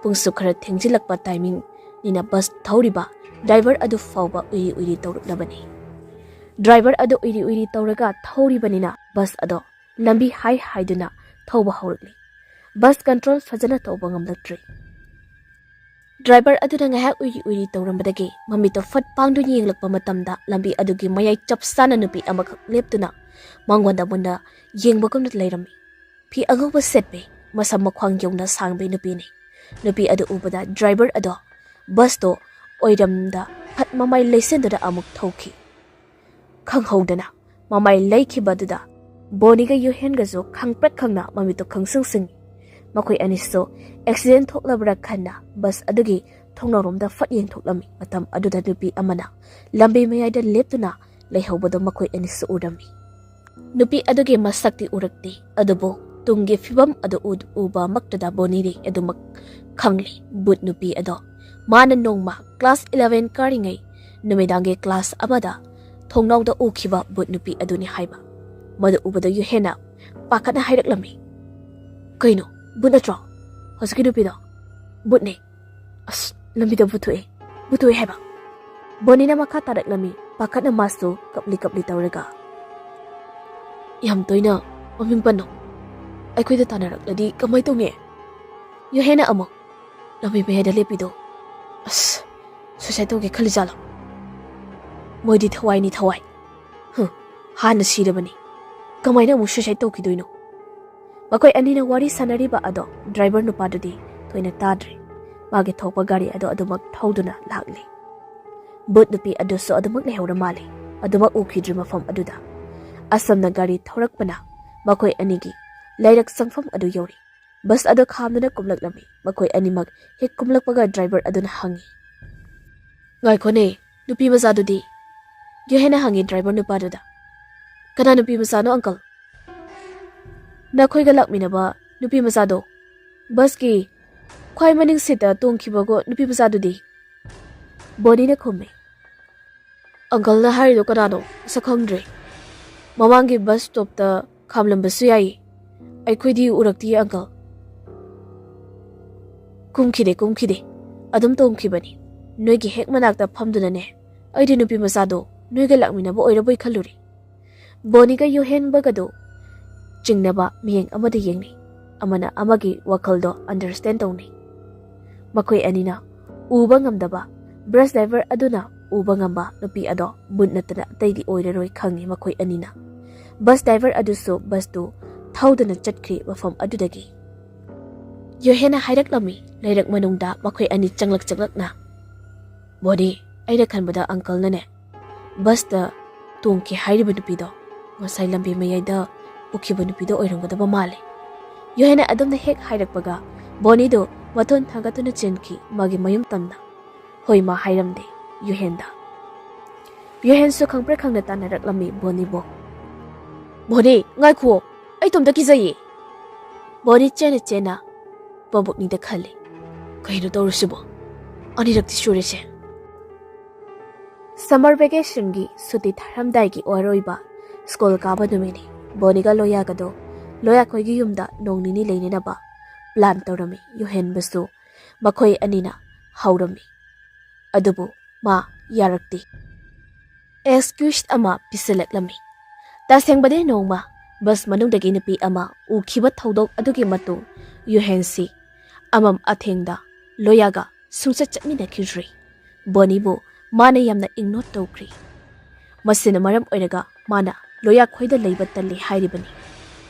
ꯄꯨꯡꯁꯨ ꯈꯔ ꯊꯦꯡꯖꯤꯜꯂꯛꯄ timingꯅꯤꯅ bus ꯊꯧꯔꯤꯕ driver ꯑꯗꯨ ꯐꯥꯎꯕ ꯎꯏꯔꯤ ꯎꯏꯔꯤ ꯇꯧꯔꯛꯂꯕꯅꯤ꯫ Driver ꯑꯗꯨ ꯎꯏꯔꯤ ꯎꯏꯔꯤ ꯇꯧꯔꯒ ꯊꯧꯔꯤꯕꯅꯤꯅ bus ꯑꯗꯣ ꯂꯝꯕꯤ ꯍꯥꯏ ꯍꯥꯏꯗꯨꯅ ꯊꯧꯕ ꯍꯧꯔꯛꯂꯤ꯫ Bus control ꯐꯖꯅ ꯇꯧꯕ ꯉꯝꯂꯛꯇ꯭ꯔꯤ꯫ Driver ꯑꯗꯨꯅ ꯉꯥꯏꯍꯥꯛ ꯎꯏꯔꯤ ꯎꯏꯔꯤ ꯇꯧꯔꯝꯕꯗꯒꯤ ꯃꯃꯤꯠꯇꯣ ꯐꯠ ꯄꯥꯡꯗꯨꯅ ꯌꯦꯡꯂꯛꯄ ꯃꯇꯝꯗ ꯂꯝꯕꯤ ꯑꯗꯨꯒꯤ ꯃꯌꯥꯏ ꯆꯞ ꯆꯥꯅ ꯅꯨꯄꯤ ꯑꯃꯈꯛ ꯂꯦꯞꯇꯨꯅ ꯃꯉꯣꯟꯗ ꯃꯨꯟꯅ ꯌꯦꯡꯕꯒꯨꯝꯅ ꯂꯩꯔꯝꯃꯤ꯫ ꯐꯤ ꯑꯉꯧꯕ ꯁꯦꯠꯄꯤ, ꯃꯁꯝ ꯃꯈ꯭ꯋꯥꯡ ꯌꯧꯅ ꯁꯥꯡꯕꯤ ꯅꯨꯄꯤꯅꯤ꯫ ꯅꯨꯄꯤ ꯑꯗꯨ ꯎꯕꯗ driver ꯑꯗꯣ busꯇꯣ ꯑꯣꯏꯔꯝꯗ ꯐꯠ ꯃꯃꯥꯏ ꯂꯩꯁꯤꯟꯗꯨꯅ ꯑꯃꯨꯛ ꯊꯧꯈꯤ꯫ ꯈꯪꯍꯧꯗꯅ ꯃꯃꯥꯏ ꯂꯩꯈꯤꯕꯗꯨꯗ ꯕꯣꯅꯤꯒ ꯌꯨꯍꯦꯟꯒꯁꯨ ꯈꯪꯄ꯭ꯔꯦꯛ ꯈꯪꯅ ꯃꯃꯤꯠꯇꯨ ꯈꯪꯁꯤꯡ ꯁꯤꯡꯉꯤ꯫ ꯃꯈꯣꯏ ꯑꯅꯤꯁꯨ accident ꯊꯣꯛꯂꯕ꯭ꯔꯥ ꯈꯟꯅ bus ꯑꯗꯨꯒꯤ ꯊꯣꯡꯅꯥꯎꯔꯣꯝꯗ ꯐꯠ ꯌꯦꯡꯊꯣꯛꯂꯝꯃꯤ꯫ ꯃꯇꯝ ꯑꯗꯨꯗ ꯅꯨꯄꯤ ꯑꯃꯅ ꯂꯝꯕꯤ ꯃꯌꯥꯏꯗ ꯂꯦꯞꯇꯨꯅ ꯂꯩꯍꯧꯕꯗꯨ ꯃꯈꯣꯏ ꯑꯅꯤꯁꯨ ꯎꯔꯝꯃꯤ꯫ ꯅꯨꯄꯤ ꯑꯗꯨꯒꯤ ꯃꯁꯛꯇꯤ ꯎꯔꯛꯇꯦ, ꯑꯗꯨꯕꯨ ꯇꯨꯡꯒꯤ ꯐꯤꯕꯝ ꯑꯗꯨ ꯎ-, ꯎꯕꯃꯛꯇꯗ ꯕꯣꯅꯤꯗꯤ ꯑꯗꯨꯃꯛ ꯈꯪꯂꯦ꯫ But ꯅꯨꯄꯤ ꯑꯗꯣ ꯃꯥꯅ ꯅꯣꯡꯃ class eleven ꯀꯥꯔꯤꯉꯩ ꯅꯨꯃꯤꯗꯥꯡꯒꯤ class ꯑꯃꯗ ꯊꯣꯡꯅꯥꯎꯗ ꯎꯈꯤꯕ but ꯅꯨꯄꯤ ꯑꯗꯨꯅꯤ ꯍꯥꯏꯕ꯫ ꯃꯗꯨ ꯎꯕꯗ ꯌꯨꯍꯦꯟꯅ ꯄꯥꯈꯠꯅ ꯍꯥꯏꯔꯛꯂꯝꯃꯤ, "ꯀꯩꯅꯣ, but ꯅꯠꯇ꯭ꯔꯣ ꯍꯧꯖꯤꯛꯀꯤ ꯅꯨꯄꯤꯗꯣ?" "Butꯅꯦ꯫ ꯑꯁ, ꯂꯝꯕꯤꯗ but ꯊꯣꯛꯑꯦ, but ꯊꯣꯛꯑꯦ ꯍꯥꯏꯕ꯫" ꯕꯣꯅꯤꯅ ꯃꯈꯥ ꯇꯥꯔꯛꯂꯝꯃꯤ, ꯄꯥꯈꯠꯅ ꯃꯥꯁꯨ ꯀꯞꯂꯤ ꯀꯞꯂꯤ ꯇꯧꯔꯒ꯫ "ꯌꯥꯝ ꯇꯣꯏꯅ ꯃꯃꯤꯡ ꯄꯟꯅꯣ, ꯑꯩꯈꯣꯏꯗ ꯇꯥꯟꯅꯔꯛꯂꯗꯤ ꯀꯃꯥꯏ ꯇꯧꯅꯤ?" ꯌꯨꯍꯦꯟꯅ ꯑꯃꯨꯛ, "ꯂꯝꯕꯤ ꯃꯌꯥꯏꯗ ꯂꯦꯞꯄꯤꯗꯣ, ꯑꯁ, suicide ꯇꯧꯒꯦ ꯈꯜꯂꯤ ꯖꯥꯠꯂꯣ? ꯃꯣꯏꯗꯤ ꯊꯋꯥꯏꯅꯤ, ꯊꯋꯥꯏ꯫ ꯍꯨꯝ, ꯍꯥꯟꯅ ꯁꯤꯔꯕꯅꯤ, ꯀꯃꯥꯏꯅ ꯑꯃꯨꯛ suicide ꯇꯧꯈꯤꯗꯣꯏꯅꯣ? ꯃꯈꯣꯏ ꯑꯅꯤꯅ ꯋꯥꯔꯤ ꯁꯥꯟꯅꯔꯤꯕ ꯑꯗꯣ ꯗ꯭ꯔꯥꯏꯚꯔ ꯅꯨꯄꯥꯗꯨꯗꯤ ꯊꯣꯏꯅ ꯇꯥꯗ꯭ꯔꯦ꯫ ꯃꯥꯒꯤ ꯊꯣꯛꯄ ꯒꯥꯔꯤ ꯑꯗꯣ ꯑꯗꯨꯃꯛ ꯊꯧꯗꯨꯅ ꯂꯥꯛꯂꯤ꯫ ꯕꯨꯠ ꯅꯨꯄꯤ ꯑꯗꯨꯁꯨ ꯑꯗꯨꯃꯛ ꯂꯩꯍꯧꯔ ꯃꯥꯜꯂꯤ꯫ ꯑꯗꯨꯃꯛ ꯎꯈꯤꯗ꯭ꯔꯤ ꯃꯐꯝ ꯑꯗꯨꯗ꯫ ꯑꯁꯝꯅ ꯒꯥꯔꯤ ꯊꯧꯔꯛꯄꯅ ꯃꯈꯣꯏ ꯑꯅꯤꯒꯤ ꯂꯩꯔꯛ ꯆꯪꯐꯝ ꯑꯗꯨ ꯌꯧꯔꯤ꯫ ꯕꯁ ꯑꯗꯨ ꯈꯥꯝꯗꯨꯅ ꯀꯨꯝꯂꯛꯂꯝꯃꯤ꯫ ꯃꯈꯣꯏ ꯑꯅꯤꯃꯛ ꯍꯦꯛ ꯀꯨꯝꯂꯛꯄꯒ ꯗ꯭ꯔꯥꯏꯚꯔ ꯑꯗꯨꯅ ꯍꯪꯉꯤ, "ꯉꯥꯏꯈꯣꯅꯦ, ꯅꯨꯄꯤ ꯃꯆꯥꯗꯨꯗꯤ?" ꯌꯨꯍꯦꯟꯅ ꯍꯪꯉꯤ ꯗ꯭ꯔꯥꯏꯚꯔ ꯅꯨꯄꯥꯗꯨꯗ꯫ "ꯀꯅꯥ ꯅꯨꯄꯤ ꯃꯆꯥꯅꯣ, ꯑꯪꯀꯜ?" "ꯅꯈꯣꯏꯒ ꯂꯥꯛꯃꯤꯟꯅꯕ ꯅꯨꯄꯤ ꯃꯆꯥꯗꯣ, ꯕꯁꯀꯤ ꯈ꯭ꯋꯥꯏ ꯃꯅꯤꯡ ꯁꯤꯠꯇ ꯇꯣꯡꯈꯤꯕꯒꯣ ꯅꯨꯄꯤ ꯃꯆꯥꯗꯨꯗꯤ?" ꯕꯣꯅꯤꯅ ꯈꯨꯝꯃꯤ꯫ "ꯑꯪꯀꯜꯅ ꯍꯥꯏꯔꯤꯗꯣ ꯀꯅꯥꯅꯣ? ꯃꯁꯛ ꯈꯪꯗ꯭ꯔꯦ꯫ ꯃꯃꯥꯡꯒꯤ ꯕꯁ ꯁ꯭ꯇꯣꯞꯇ ꯈꯥꯝꯂꯝꯕꯁꯨ ꯌꯥꯏꯌꯦ꯫ ꯑꯩꯈꯣꯏꯗꯤ ꯎꯔꯛꯇꯤꯌꯦ, ꯑꯪꯀꯜ꯫" "ꯀꯨꯝꯈꯤꯗꯦ, ꯀꯨꯝꯈꯤꯗꯦ꯫ ꯑꯗꯨꯝ ꯇꯣꯡꯈꯤꯕꯅꯤ꯫ ꯅꯣꯏꯒꯤ ꯍꯦꯛ ꯃꯅꯥꯛꯇ ꯐꯝꯗꯨꯅꯅꯦ꯫ ꯑꯩꯗꯤ ꯅꯨꯄꯤ ꯃꯆꯥꯗꯣ ꯅꯣꯏꯒ ꯂꯥꯛꯃꯤꯟꯅꯕ ꯑꯣꯏꯔꯕꯣꯏ ꯈꯜꯂꯨꯔꯦ꯫" ꯕꯣꯅꯤꯒ ꯌꯨꯍꯦꯟꯕꯒꯗꯨ ꯆꯤꯡꯅꯕ ꯃꯤꯠꯌꯦꯡ ꯑꯃꯗ ꯌꯦꯡꯅꯩ꯫ ꯑꯃꯅ ꯑꯃꯒꯤ ꯋꯥꯈꯜꯗꯣ ꯑꯟꯗꯔꯁ꯭ꯇꯦꯟ ꯇꯧꯅꯩ꯫ ꯃꯈꯣꯏ ꯑꯅꯤꯅ ꯎꯕ ꯉꯝꯗꯕ ꯕꯁ ꯗ꯭ꯔꯥꯏꯚꯔ ꯑꯗꯨꯅ ꯎꯕ ꯉꯝꯕ ꯅꯨꯄꯤ ꯑꯗꯣ ꯕꯨꯠ ꯅꯠꯇꯅ ꯑꯇꯩꯗꯤ ꯑꯣꯏꯔꯔꯣꯏ ꯈꯪꯉꯤ ꯃꯈꯣꯏ ꯑꯅꯤꯅ꯫ ꯕꯁ ꯗ꯭ꯔꯥꯏꯚꯔ ꯑꯗꯨꯁꯨ ꯕꯁꯇꯨ ꯊꯧꯗꯨꯅ ꯆꯠꯈ꯭ꯔꯤ ꯃꯐꯝ ꯑꯗꯨꯗꯒꯤ꯫ ꯌꯨꯍꯦꯟꯅ ꯍꯥꯏꯔꯛꯂꯝꯃꯤ, ꯂꯩꯔꯛ ꯃꯅꯨꯡꯗ ꯃꯈꯣꯏ ꯑꯅꯤ ꯆꯪꯂꯛ ꯆꯪꯂꯛꯅ꯫ "ꯕꯣꯅꯤ, ꯑꯩꯅ ꯈꯟꯕꯗ ꯑꯪꯀꯜꯅꯅꯦ ꯕꯁꯇ ꯇꯣꯡꯈꯤ ꯍꯥꯏꯔꯤꯕ ꯅꯨꯄꯤꯗꯣ ꯉꯁꯥꯏ ꯂꯝꯕꯤ ꯃꯌꯥꯏꯗ ꯎꯈꯤꯕ ꯅꯨꯄꯤꯗꯣ ꯑꯣꯏꯔꯝꯒꯗꯕ ꯃꯥꯜꯂꯦ꯫" ꯌꯨꯍꯦꯟꯅ ꯑꯗꯨꯝꯅ ꯍꯦꯛ ꯍꯥꯏꯔꯛꯄꯒ ꯕꯣꯅꯤꯗꯨ ꯃꯊꯣꯟ ꯊꯥꯡꯒꯠꯇꯨꯅ ꯆꯦꯟꯈꯤ ꯃꯥꯒꯤ ꯃꯌꯨꯝ ꯇꯝꯅ꯫ ꯍꯣꯏ, ꯃꯥ ꯍꯥꯏꯔꯝꯗꯦ ꯌꯨꯍꯦꯟꯗ꯫ ꯌꯨꯍꯦꯟꯁꯨ ꯈꯪꯄ꯭ꯔꯦꯛ ꯈꯪꯅ ꯇꯥꯟꯅꯔꯛꯂꯝꯃꯤ ꯕꯣꯅꯤꯕꯨ꯫ "ꯕꯣꯅꯤ, ꯉꯥꯏꯈꯨꯑꯣ, ꯑꯩ ꯏꯇꯣꯝꯇ ꯀꯤꯖꯩꯌꯦ꯫" ꯕꯣꯅꯤ ꯆꯦꯟꯅ ꯆꯦꯟꯅ ꯄꯕꯨꯛꯅꯤꯗ ꯈꯜꯂꯤ, "ꯀꯩꯅꯣ ꯇꯧꯔꯤꯁꯤꯕꯣ? ꯑꯅꯤꯔꯛꯇꯤ ꯁꯨꯔꯦꯁꯦ꯫" ꯁꯝꯃꯔ ꯚꯦꯀꯦꯁꯟꯒꯤ ꯁꯨꯇꯤ ꯊꯥꯔꯝꯗꯥꯏꯒꯤ ꯑꯣꯏꯔꯣꯏꯕ ꯁ꯭ꯀꯨꯜ ꯀꯥꯕ ꯅꯨꯃꯤꯠꯅꯤ꯫ ꯕꯣꯅꯤꯒ ꯂꯣꯌꯥꯒꯗꯣ ꯂꯣꯌꯥꯈꯣꯏꯒꯤ ꯌꯨꯝꯗ ꯅꯣꯡ ꯅꯤꯅꯤ ꯂꯩꯅꯅꯕ ꯄ꯭ꯂꯥꯟ ꯇꯧꯔꯝꯃꯤ꯫ ꯌꯨꯍꯦꯟꯕꯁꯨ ꯃꯈꯣꯏ ꯑꯅꯤꯅ ꯍꯧꯔꯝꯃꯤ꯫ ꯑꯗꯨꯕꯨ ꯃꯥ ꯌꯥꯔꯛꯇꯦ꯫ ꯑꯦꯛꯁꯀ꯭ꯌꯨꯁ ꯑꯃ ꯄꯤꯁꯤꯜꯂꯛꯂꯝꯃꯤ꯫ ꯇꯁꯦꯡꯕꯗꯤ ꯅꯣꯡꯃ ꯕꯁ ꯃꯅꯨꯡꯗꯒꯤ ꯅꯨꯄꯤ ꯑꯃ ꯎꯈꯤꯕ ꯊꯧꯗꯣꯛ ꯑꯗꯨꯒꯤ ꯃꯇꯨꯡ ꯌꯨꯍꯦꯟꯁꯤ ꯑꯃꯝ ꯑꯊꯦꯡꯗ ꯂꯣꯌꯥꯒ ꯁꯨꯡꯆꯠ ꯆꯠꯃꯤꯟꯅꯈꯤꯗ꯭ꯔꯤ꯫ ꯕꯣꯅꯤꯕꯨ ꯃꯥꯅ ꯌꯥꯝꯅ ꯏꯒꯅꯣꯔ ꯇꯧꯈ꯭ꯔꯤ꯫ ꯃꯁꯤꯅ ꯃꯔꯝ ꯑꯣꯏꯔꯒ ꯃꯥꯅ ꯂꯣꯌꯥꯈꯣꯏꯗ ꯂꯩꯕ ꯇꯜꯂꯤ ꯍꯥꯏꯔꯤꯕꯅꯤ꯫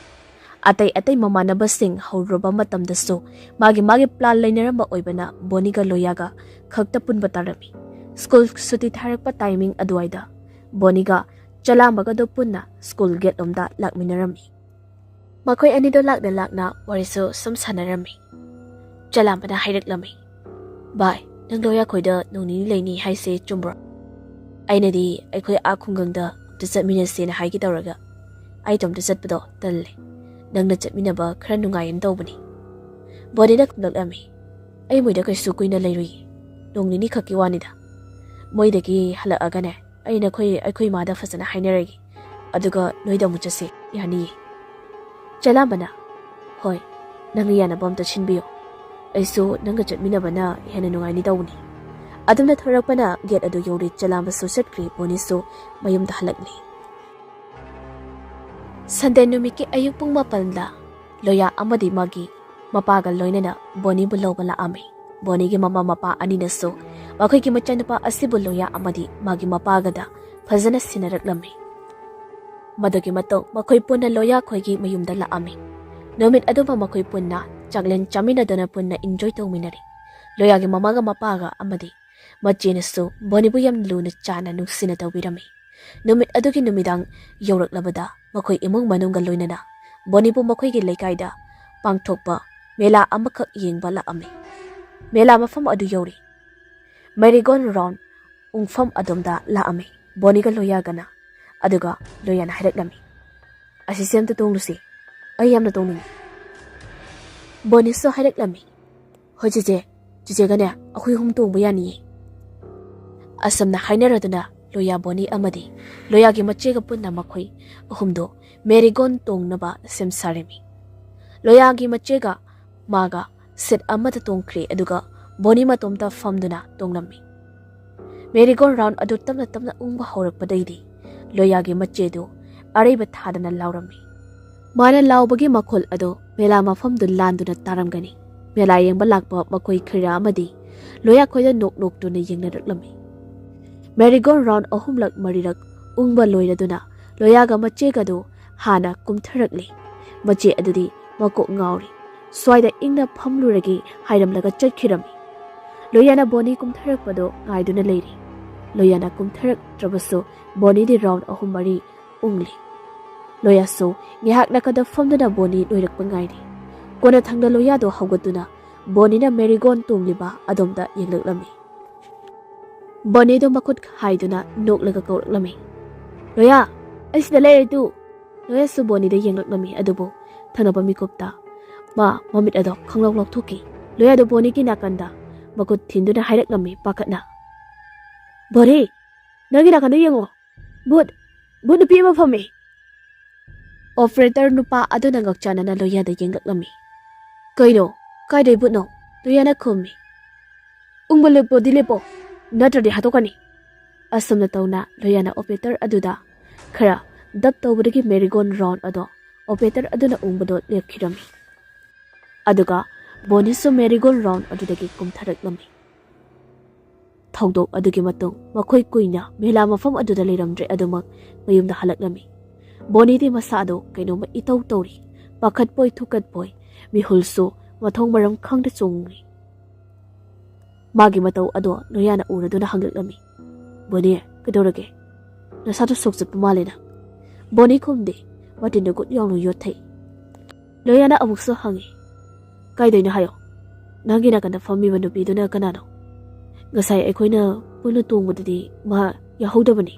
ꯑꯇꯩ ꯑꯇꯩ ꯃꯃꯥꯟꯅꯕꯁꯤꯡ ꯍꯧꯔꯨꯔꯕ ꯃꯇꯝꯗꯁꯨ ꯃꯥꯒꯤ ꯃꯥꯒꯤ ꯄ꯭ꯂꯥꯟ ꯂꯩꯅꯔꯝꯕ ꯑꯣꯏꯕꯅ ꯕꯣꯅꯤꯒ ꯂꯣꯌꯥꯒ ꯈꯛꯇ ꯄꯨꯟꯕ ꯇꯥꯔꯝꯃꯤ꯫ ꯁ꯭ꯀꯨꯜ ꯁꯨꯇꯤ ꯊꯥꯔꯛꯄ ꯇꯥꯏꯃꯤꯡ ꯑꯗꯨꯋꯥꯏꯗ ꯕꯣꯅꯤꯒ ꯆꯂꯥꯝꯕꯒꯗꯣ ꯄꯨꯟꯅ ꯁ꯭ꯀꯨꯜ ꯒꯦꯠ ꯂꯣꯝꯗ ꯂꯥꯛꯃꯤꯟꯅꯔꯝꯃꯤ꯫ ꯃꯈꯣꯏ ꯑꯅꯤꯗꯣ ꯂꯥꯛꯅ ꯂꯥꯛꯅ ꯋꯥꯔꯤꯁꯨ ꯁꯨꯝ ꯁꯥꯟꯅꯔꯝꯃꯤ꯫ ꯆꯂꯥꯝꯕꯅ ꯍꯥꯏꯔꯛꯂꯝꯃꯤ, "ꯚꯥꯏ, ꯅꯪ ꯂꯣꯌꯥ ꯈꯣꯏꯗ ꯅꯣꯡ ꯅꯤꯅꯤ ꯂꯩꯅꯤ ꯍꯥꯏꯁꯦ ꯆꯨꯝꯕ꯭ꯔꯣ? ꯑꯩꯅꯗꯤ ꯑꯩꯈꯣꯏ ꯑꯥ ꯈꯨꯡꯒꯪꯗ ꯑꯝꯇ ꯆꯠꯃꯤꯟꯅꯁꯦꯅ ꯍꯥꯏꯒꯦ ꯇꯧꯔꯒ ꯑꯩ ꯏꯇꯣꯝꯇ ꯆꯠꯄꯗꯣ ꯇꯜꯂꯦ꯫ ꯅꯪꯅ ꯆꯠꯃꯤꯟꯅꯕ ꯈꯔ ꯅꯨꯡꯉꯥꯏꯌꯦꯅ ꯇꯧꯕꯅꯤ꯫" ꯕꯣꯅꯤꯅ ꯈꯨꯝꯂꯛꯂꯝꯃꯤ, "ꯑꯩ ꯃꯣꯏꯗ ꯀꯩꯁꯨ ꯀꯨꯏꯅ ꯂꯩꯔꯨꯏ꯫ ꯅꯣꯡ ꯅꯤꯅꯤ ꯈꯛꯀꯤ ꯋꯥꯅꯤꯗ꯫ ꯃꯣꯏꯗꯒꯤ ꯍꯜꯂꯛꯑꯒꯅꯦ ꯑꯩ ꯅꯈꯣꯏ ꯑꯩꯈꯣꯏ ꯏꯃꯥꯗ ꯐꯖꯅ ꯍꯥꯏꯅꯔꯒꯦ꯫ ꯑꯗꯨꯒ ꯅꯣꯏꯗ ꯑꯃꯨꯛ ꯆꯠꯁꯤ, ꯌꯥꯅꯤꯌꯦ꯫" ꯆꯂꯥꯝꯕꯅ, "ꯍꯣꯏ, ꯅꯪꯅ ꯌꯥꯅꯕ ꯑꯝꯇ ꯁꯤꯟꯕꯤꯌꯣ꯫ ꯑꯩꯁꯨ ꯅꯪꯒ ꯆꯠꯃꯤꯟꯅꯕꯅ ꯍꯦꯟꯅ ꯅꯨꯡꯉꯥꯏꯅꯤ ꯇꯧꯕꯅꯤ꯫" ꯑꯗꯨꯝꯅ ꯊꯣꯔꯛꯄꯅ ꯒꯦꯠ ꯑꯗꯨ ꯌꯧꯔꯦ꯫ ꯆꯂꯥꯝꯕꯁꯨ ꯆꯠꯈ꯭ꯔꯦ꯫ ꯕꯣꯅꯤꯁꯨ ꯃꯌꯨꯝꯗ ꯍꯜꯂꯛꯂꯦ꯫ ꯁꯟꯗꯦ ꯅꯨꯃꯤꯠꯀꯤ ꯑꯌꯨꯛ ꯄꯨꯡ ꯃꯥꯄꯟꯗ ꯂꯣꯌꯥ ꯑꯃꯗꯤ ꯃꯥꯒꯤ ꯃꯄꯥꯒ ꯂꯣꯏꯅꯅ ꯕꯣꯅꯤꯕꯨ ꯂꯧꯕ ꯂꯥꯛꯑꯝꯃꯤ꯫ ꯕꯣꯅꯤꯒꯤ ꯃꯃꯥ ꯃꯄꯥ ꯑꯅꯤꯅꯁꯨ ꯃꯈꯣꯏꯒꯤ ꯃꯆꯥꯅꯨꯄꯥ ꯑꯁꯤꯕꯨ ꯂꯣꯌꯥ ꯑꯃꯗꯤ ꯃꯥꯒꯤ ꯃꯄꯥꯒꯗ ꯐꯖꯅ ꯁꯤꯟꯅꯔꯛꯂꯝꯃꯤ꯫ ꯃꯗꯨꯒꯤ ꯃꯇꯨꯡ ꯃꯈꯣꯏ ꯄꯨꯟꯅ ꯂꯣꯌꯥ ꯈꯣꯏꯒꯤ ꯃꯌꯨꯝꯗ ꯂꯥꯛꯑꯝꯃꯤ꯫ ꯅꯨꯃꯤꯠ ꯑꯗꯨꯃ ꯃꯈꯣꯏ ꯄꯨꯟꯅ ꯆꯥꯛꯂꯦꯟ ꯆꯥꯃꯤꯟꯅꯗꯨꯅ ꯄꯨꯟꯅ ꯏꯟꯖꯣꯏ ꯇꯧꯃꯤꯟꯅꯔꯤ꯫ ꯂꯣꯌꯥꯒꯤ ꯃꯃꯥꯒ ꯃꯄꯥꯒ ꯑꯃꯗꯤ ꯃꯆꯦꯅꯁꯨ ꯕꯣꯅꯤꯕꯨ ꯌꯥꯝ ꯂꯨꯅ ꯆꯥꯟꯅ ꯅꯨꯡꯁꯤꯅ ꯇꯧꯕꯤꯔꯝꯃꯤ꯫ ꯅꯨꯃꯤꯠ ꯑꯗꯨꯒꯤ ꯅꯨꯃꯤꯗꯥꯡ ꯌꯧꯔꯛꯂꯕꯗ ꯃꯈꯣꯏ ꯏꯃꯨꯡ ꯃꯅꯨꯡꯒ ꯂꯣꯏꯅꯅ ꯕꯣꯅꯤꯕꯨ ꯃꯈꯣꯏꯒꯤ ꯂꯩꯀꯥꯏꯗ ꯄꯥꯡꯊꯣꯛꯄ ꯃꯦꯂꯥ ꯑꯃꯈꯛ ꯌꯦꯡꯕ ꯂꯥꯛꯑꯝꯃꯤ꯫ ꯃꯦꯂꯥ ꯃꯐꯝ ꯑꯗꯨ ꯌꯧꯔꯤ꯫ ꯃꯦꯔꯤꯒꯣꯟ ꯔꯥꯎꯟ ꯎꯪꯐꯝ ꯑꯗꯣꯝꯗ ꯂꯥꯛꯑꯝꯃꯤ꯫ ꯕꯣꯅꯤꯒ ꯂꯣꯌꯥꯒꯅ꯫ ꯑꯗꯨꯒ ꯂꯣꯌꯥꯅ ꯍꯥꯏꯔꯛꯂꯝꯃꯤ, "ꯑꯁꯤꯁꯦ ꯑꯝꯇ ꯇꯣꯡꯂꯨꯁꯤ꯫ ꯑꯩ ꯌꯥꯝꯅ ꯇꯣꯡꯅꯤꯡꯉꯤ꯫" ꯕꯣꯅꯤꯁꯨ ꯍꯥꯏꯔꯛꯂꯝꯃꯤ, "ꯍꯣꯏ ꯆꯦꯆꯦ, ꯆꯦꯆꯦꯒꯅꯦ ꯑꯩꯈꯣꯏ ꯑꯍꯨꯝ ꯇꯣꯡꯕ ꯌꯥꯅꯤꯌꯦ꯫" ꯑꯁꯨꯝꯅ ꯍꯥꯏꯅꯔꯗꯨꯅ ꯂꯣꯌꯥ, ꯕꯣꯅꯤ ꯑꯃꯗꯤ ꯂꯣꯌꯥꯒꯤ ꯃꯆꯦꯒ ꯄꯨꯟꯅ ꯃꯈꯣꯏ ꯑꯍꯨꯝꯗꯣ ꯃꯦꯔꯤꯒꯣꯟ ꯇꯣꯡꯅꯕ ꯁꯦꯝ ꯁꯥꯔꯝꯃꯤ꯫ ꯂꯣꯌꯥꯒꯤ ꯃꯆꯦꯒ ꯃꯥꯒ ꯁꯤꯠ ꯑꯃꯗ ꯇꯣꯡꯈ꯭ꯔꯦ, ꯑꯗꯨꯒ ꯕꯣꯅꯤ ꯃꯇꯣꯝꯇ ꯐꯝꯗꯨꯅ ꯇꯣꯡꯂꯝꯃꯤ꯫ ꯃꯦꯔꯤꯒꯣꯟ ꯔꯥꯎꯟ ꯑꯗꯨ ꯇꯞꯅ ꯇꯞꯅ ꯎꯪꯕ ꯍꯧꯔꯛꯄꯗꯩꯗꯤ ꯂꯣꯌꯥꯒꯤ ꯃꯆꯦꯗꯨ ꯑꯔꯩꯕ ꯊꯥꯗꯅ ꯂꯥꯎꯔꯝꯃꯤ꯫ ꯃꯥꯅ ꯂꯥꯎꯕꯒꯤ ꯃꯈꯣꯜ ꯑꯗꯨ ꯃꯦꯂꯥ ꯃꯐꯝꯗꯨ ꯂꯥꯟꯗꯨꯅ ꯇꯥꯔꯝꯒꯅꯤ꯫ ꯃꯦꯂꯥ ꯌꯦꯡꯕ ꯂꯥꯛꯄ ꯃꯈꯣꯏ ꯈꯔ ꯑꯃꯗꯤ ꯂꯣꯌꯥ ꯈꯣꯏꯗ ꯅꯣꯛ ꯅꯣꯛꯇꯨꯅ ꯌꯦꯡꯅꯔꯛꯂꯝꯃꯤ꯫ ꯃꯦꯔꯤꯒꯣꯟ ꯔꯥꯎꯟ ꯑꯍꯨꯝꯂꯛ ꯃꯔꯤꯔꯛ ꯎꯪꯕ ꯂꯣꯏꯔꯗꯨꯅ ꯂꯣꯌꯥꯒ ꯃꯆꯦꯒꯗꯨ ꯍꯥꯟꯅ ꯀꯨꯝꯊꯔꯛꯂꯤ꯫ ꯃꯆꯦ ꯑꯗꯨꯗꯤ ꯃꯀꯣꯛ ꯉꯥꯎꯔꯤ꯫ ꯁ꯭ꯋꯥꯏꯗ ꯏꯪꯅ ꯐꯝꯂꯨꯔꯒꯦ ꯍꯥꯏꯔꯝꯂꯒ ꯆꯠꯈꯤꯔꯝꯃꯤ꯫ ꯂꯣꯌꯥꯅ ꯕꯣꯅꯤ ꯀꯨꯝꯊꯔꯛꯄꯗꯣ ꯉꯥꯏꯗꯨꯅ ꯂꯩꯔꯤ꯫ ꯂꯣꯌꯥꯅ ꯀꯨꯝꯊꯔꯛꯇ꯭ꯔꯕꯁꯨ ꯕꯣꯅꯤꯗꯤ ꯔꯥꯎꯟ ꯑꯍꯨꯝ ꯃꯔꯤ ꯎꯪꯂꯤ꯫ ꯂꯣꯌꯥꯁꯨ ꯉꯥꯏꯍꯥꯛ ꯅꯥꯀꯟꯗ ꯐꯝꯗꯨꯅ ꯕꯣꯅꯤ ꯂꯣꯏꯔꯛꯄ ꯉꯥꯏꯔꯤ꯫ ꯀꯣꯟꯅꯊꯪꯗ ꯂꯣꯌꯥꯗꯣ ꯍꯧꯒꯠꯇꯨꯅ ꯕꯣꯅꯤꯅ ꯃꯦꯔꯤꯒꯣꯟ ꯇꯣꯡꯂꯤꯕ ꯑꯗꯣꯝꯗ ꯌꯦꯡꯂꯛꯂꯝꯃꯤ꯫ ꯕꯣꯅꯤꯗꯣ ꯃꯈꯨꯠ ꯍꯥꯏꯗꯨꯅ ꯅꯣꯛꯂꯒ ꯀꯧꯔꯛꯂꯝꯃꯤ, "ꯂꯣꯌꯥ, ꯑꯩ ꯁꯤꯗ ꯂꯩꯔꯦ ꯇꯨ!" ꯂꯣꯌꯥꯁꯨ ꯕꯣꯅꯤꯗ ꯌꯦꯡꯂꯛꯂꯝꯃꯤ, ꯑꯗꯨꯕꯨ ꯊꯪꯅꯕ ꯃꯤꯀꯨꯞꯇ ꯃꯥ ꯃꯃꯤꯠ ꯑꯗꯣ ꯈꯪꯂꯥꯎ ꯂꯥꯎꯊꯣꯛꯈꯤ꯫ ꯂꯣꯌꯥꯗꯣ ꯕꯣꯅꯤꯒꯤ ꯅꯥꯀꯟꯗ ꯃꯈꯨꯠ ꯊꯤꯟꯗꯨꯅ ꯍꯥꯏꯔꯛꯂꯝꯃꯤ ꯄꯥꯈꯠꯅ, "ꯕꯣꯅꯤ, ꯅꯪꯒꯤ ꯅꯥꯀꯟꯗ ꯌꯦꯡꯉꯣ, ꯚꯨꯠ, ꯚꯨꯠ ꯅꯨꯄꯤ ꯑꯃ ꯐꯝꯃꯤ!" ꯑꯣꯄꯔꯦꯇꯔ ꯅꯨꯄꯥ ꯑꯗꯨꯅ ꯉꯛꯆꯥꯅꯅ ꯂꯣꯌꯥꯗ ꯌꯦꯡꯂꯛꯂꯝꯃꯤ꯫ "ꯀꯩꯅꯣ? ꯀꯥꯏꯗꯩ ꯚꯨꯠꯅꯣ?" ꯂꯣꯌꯥꯅ ꯈꯨꯝꯃꯤ꯫ "ꯎꯪꯕ ꯂꯦꯞꯄꯣꯗꯤ ꯂꯦꯞꯄꯣ, ꯅꯠꯇ꯭ꯔꯗꯤ ꯍꯥꯠꯇꯣꯛꯀꯅꯤ!" ꯑꯁꯨꯝꯅ ꯇꯧꯅ ꯂꯣꯌꯥꯅ ꯑꯣꯄꯔꯦꯇꯔ ꯑꯗꯨꯗ ꯈꯔ ꯗꯞ ꯇꯧꯕꯗꯒꯤ ꯃꯦꯔꯤꯒꯣꯟ ꯔꯥꯎꯟ ꯑꯗꯣ ꯑꯣꯄꯔꯦꯇꯔ ꯑꯗꯨꯅ ꯎꯪꯕꯗꯣ ꯂꯦꯞꯈꯤꯔꯝꯃꯤ꯫ ꯑꯗꯨꯒ ꯕꯣꯅꯤꯁꯨ ꯃꯦꯔꯤꯒꯣꯟ ꯔꯥꯎꯟ ꯑꯗꯨꯗꯒꯤ ꯀꯨꯝꯊꯔꯛꯂꯝꯃꯤ꯫ ꯊꯧꯗꯣꯛ ꯑꯗꯨꯒꯤ ꯃꯇꯨꯡ ꯃꯈꯣꯏ ꯀꯨꯏꯅ ꯃꯦꯂꯥ ꯃꯐꯝ ꯑꯗꯨꯗ ꯂꯩꯔꯝꯗ꯭ꯔꯦ, ꯑꯗꯨꯃꯛ ꯃꯌꯨꯝꯗ ꯍꯜꯂꯛꯂꯝꯃꯤ꯫ ꯕꯣꯅꯤꯗꯤ ꯃꯁꯥꯗꯣ ꯀꯩꯅꯣꯝꯃ ꯏꯇꯧ ꯇꯧꯔꯤ, ꯄꯥꯈꯠꯄꯣꯏ ꯊꯨꯀꯠꯄꯣꯏ, ꯃꯤꯍꯨꯜꯁꯨ ꯃꯊꯣꯡ ꯃꯔꯝ ꯈꯪꯗ ꯆꯣꯡꯂꯤ꯫ ꯃꯥꯒꯤ ꯃꯇꯧ ꯑꯗꯣ ꯂꯣꯌꯥꯅ ꯎꯔꯗꯨꯅ ꯍꯪꯂꯛꯂꯝꯃꯤ, "ꯕꯣꯅꯤ, ꯀꯩꯗꯧꯔꯒꯦ? ꯅꯁꯥꯗꯣ ꯁꯣꯛ ꯆꯠꯄ ꯃꯥꯜꯂꯦꯅ?" ꯕꯣꯅꯤ ꯈꯨꯝꯗꯦ, ꯃꯇꯤꯟꯗꯣ ꯒꯨꯠ ꯌꯥꯎꯅ ꯌꯣꯠꯊꯩ꯫ ꯂꯣꯌꯥꯅ ꯑꯃꯨꯛꯁꯨ ꯍꯪꯉꯤ, "ꯀꯥꯏꯗꯩꯅꯣ ꯍꯥꯏꯌꯣ? ꯅꯪꯒꯤ ꯅꯥꯀꯟꯗ ꯐꯝꯃꯤꯕ ꯅꯨꯄꯤꯗꯨꯅ ꯀꯅꯥꯅꯣ? ꯉꯁꯥꯏ ꯑꯩꯈꯣꯏꯅ ꯄꯨꯟꯅ ꯇꯣꯡꯕꯗꯗꯤ ꯃꯥ ꯌꯥꯍꯧꯗꯕꯅꯤ꯫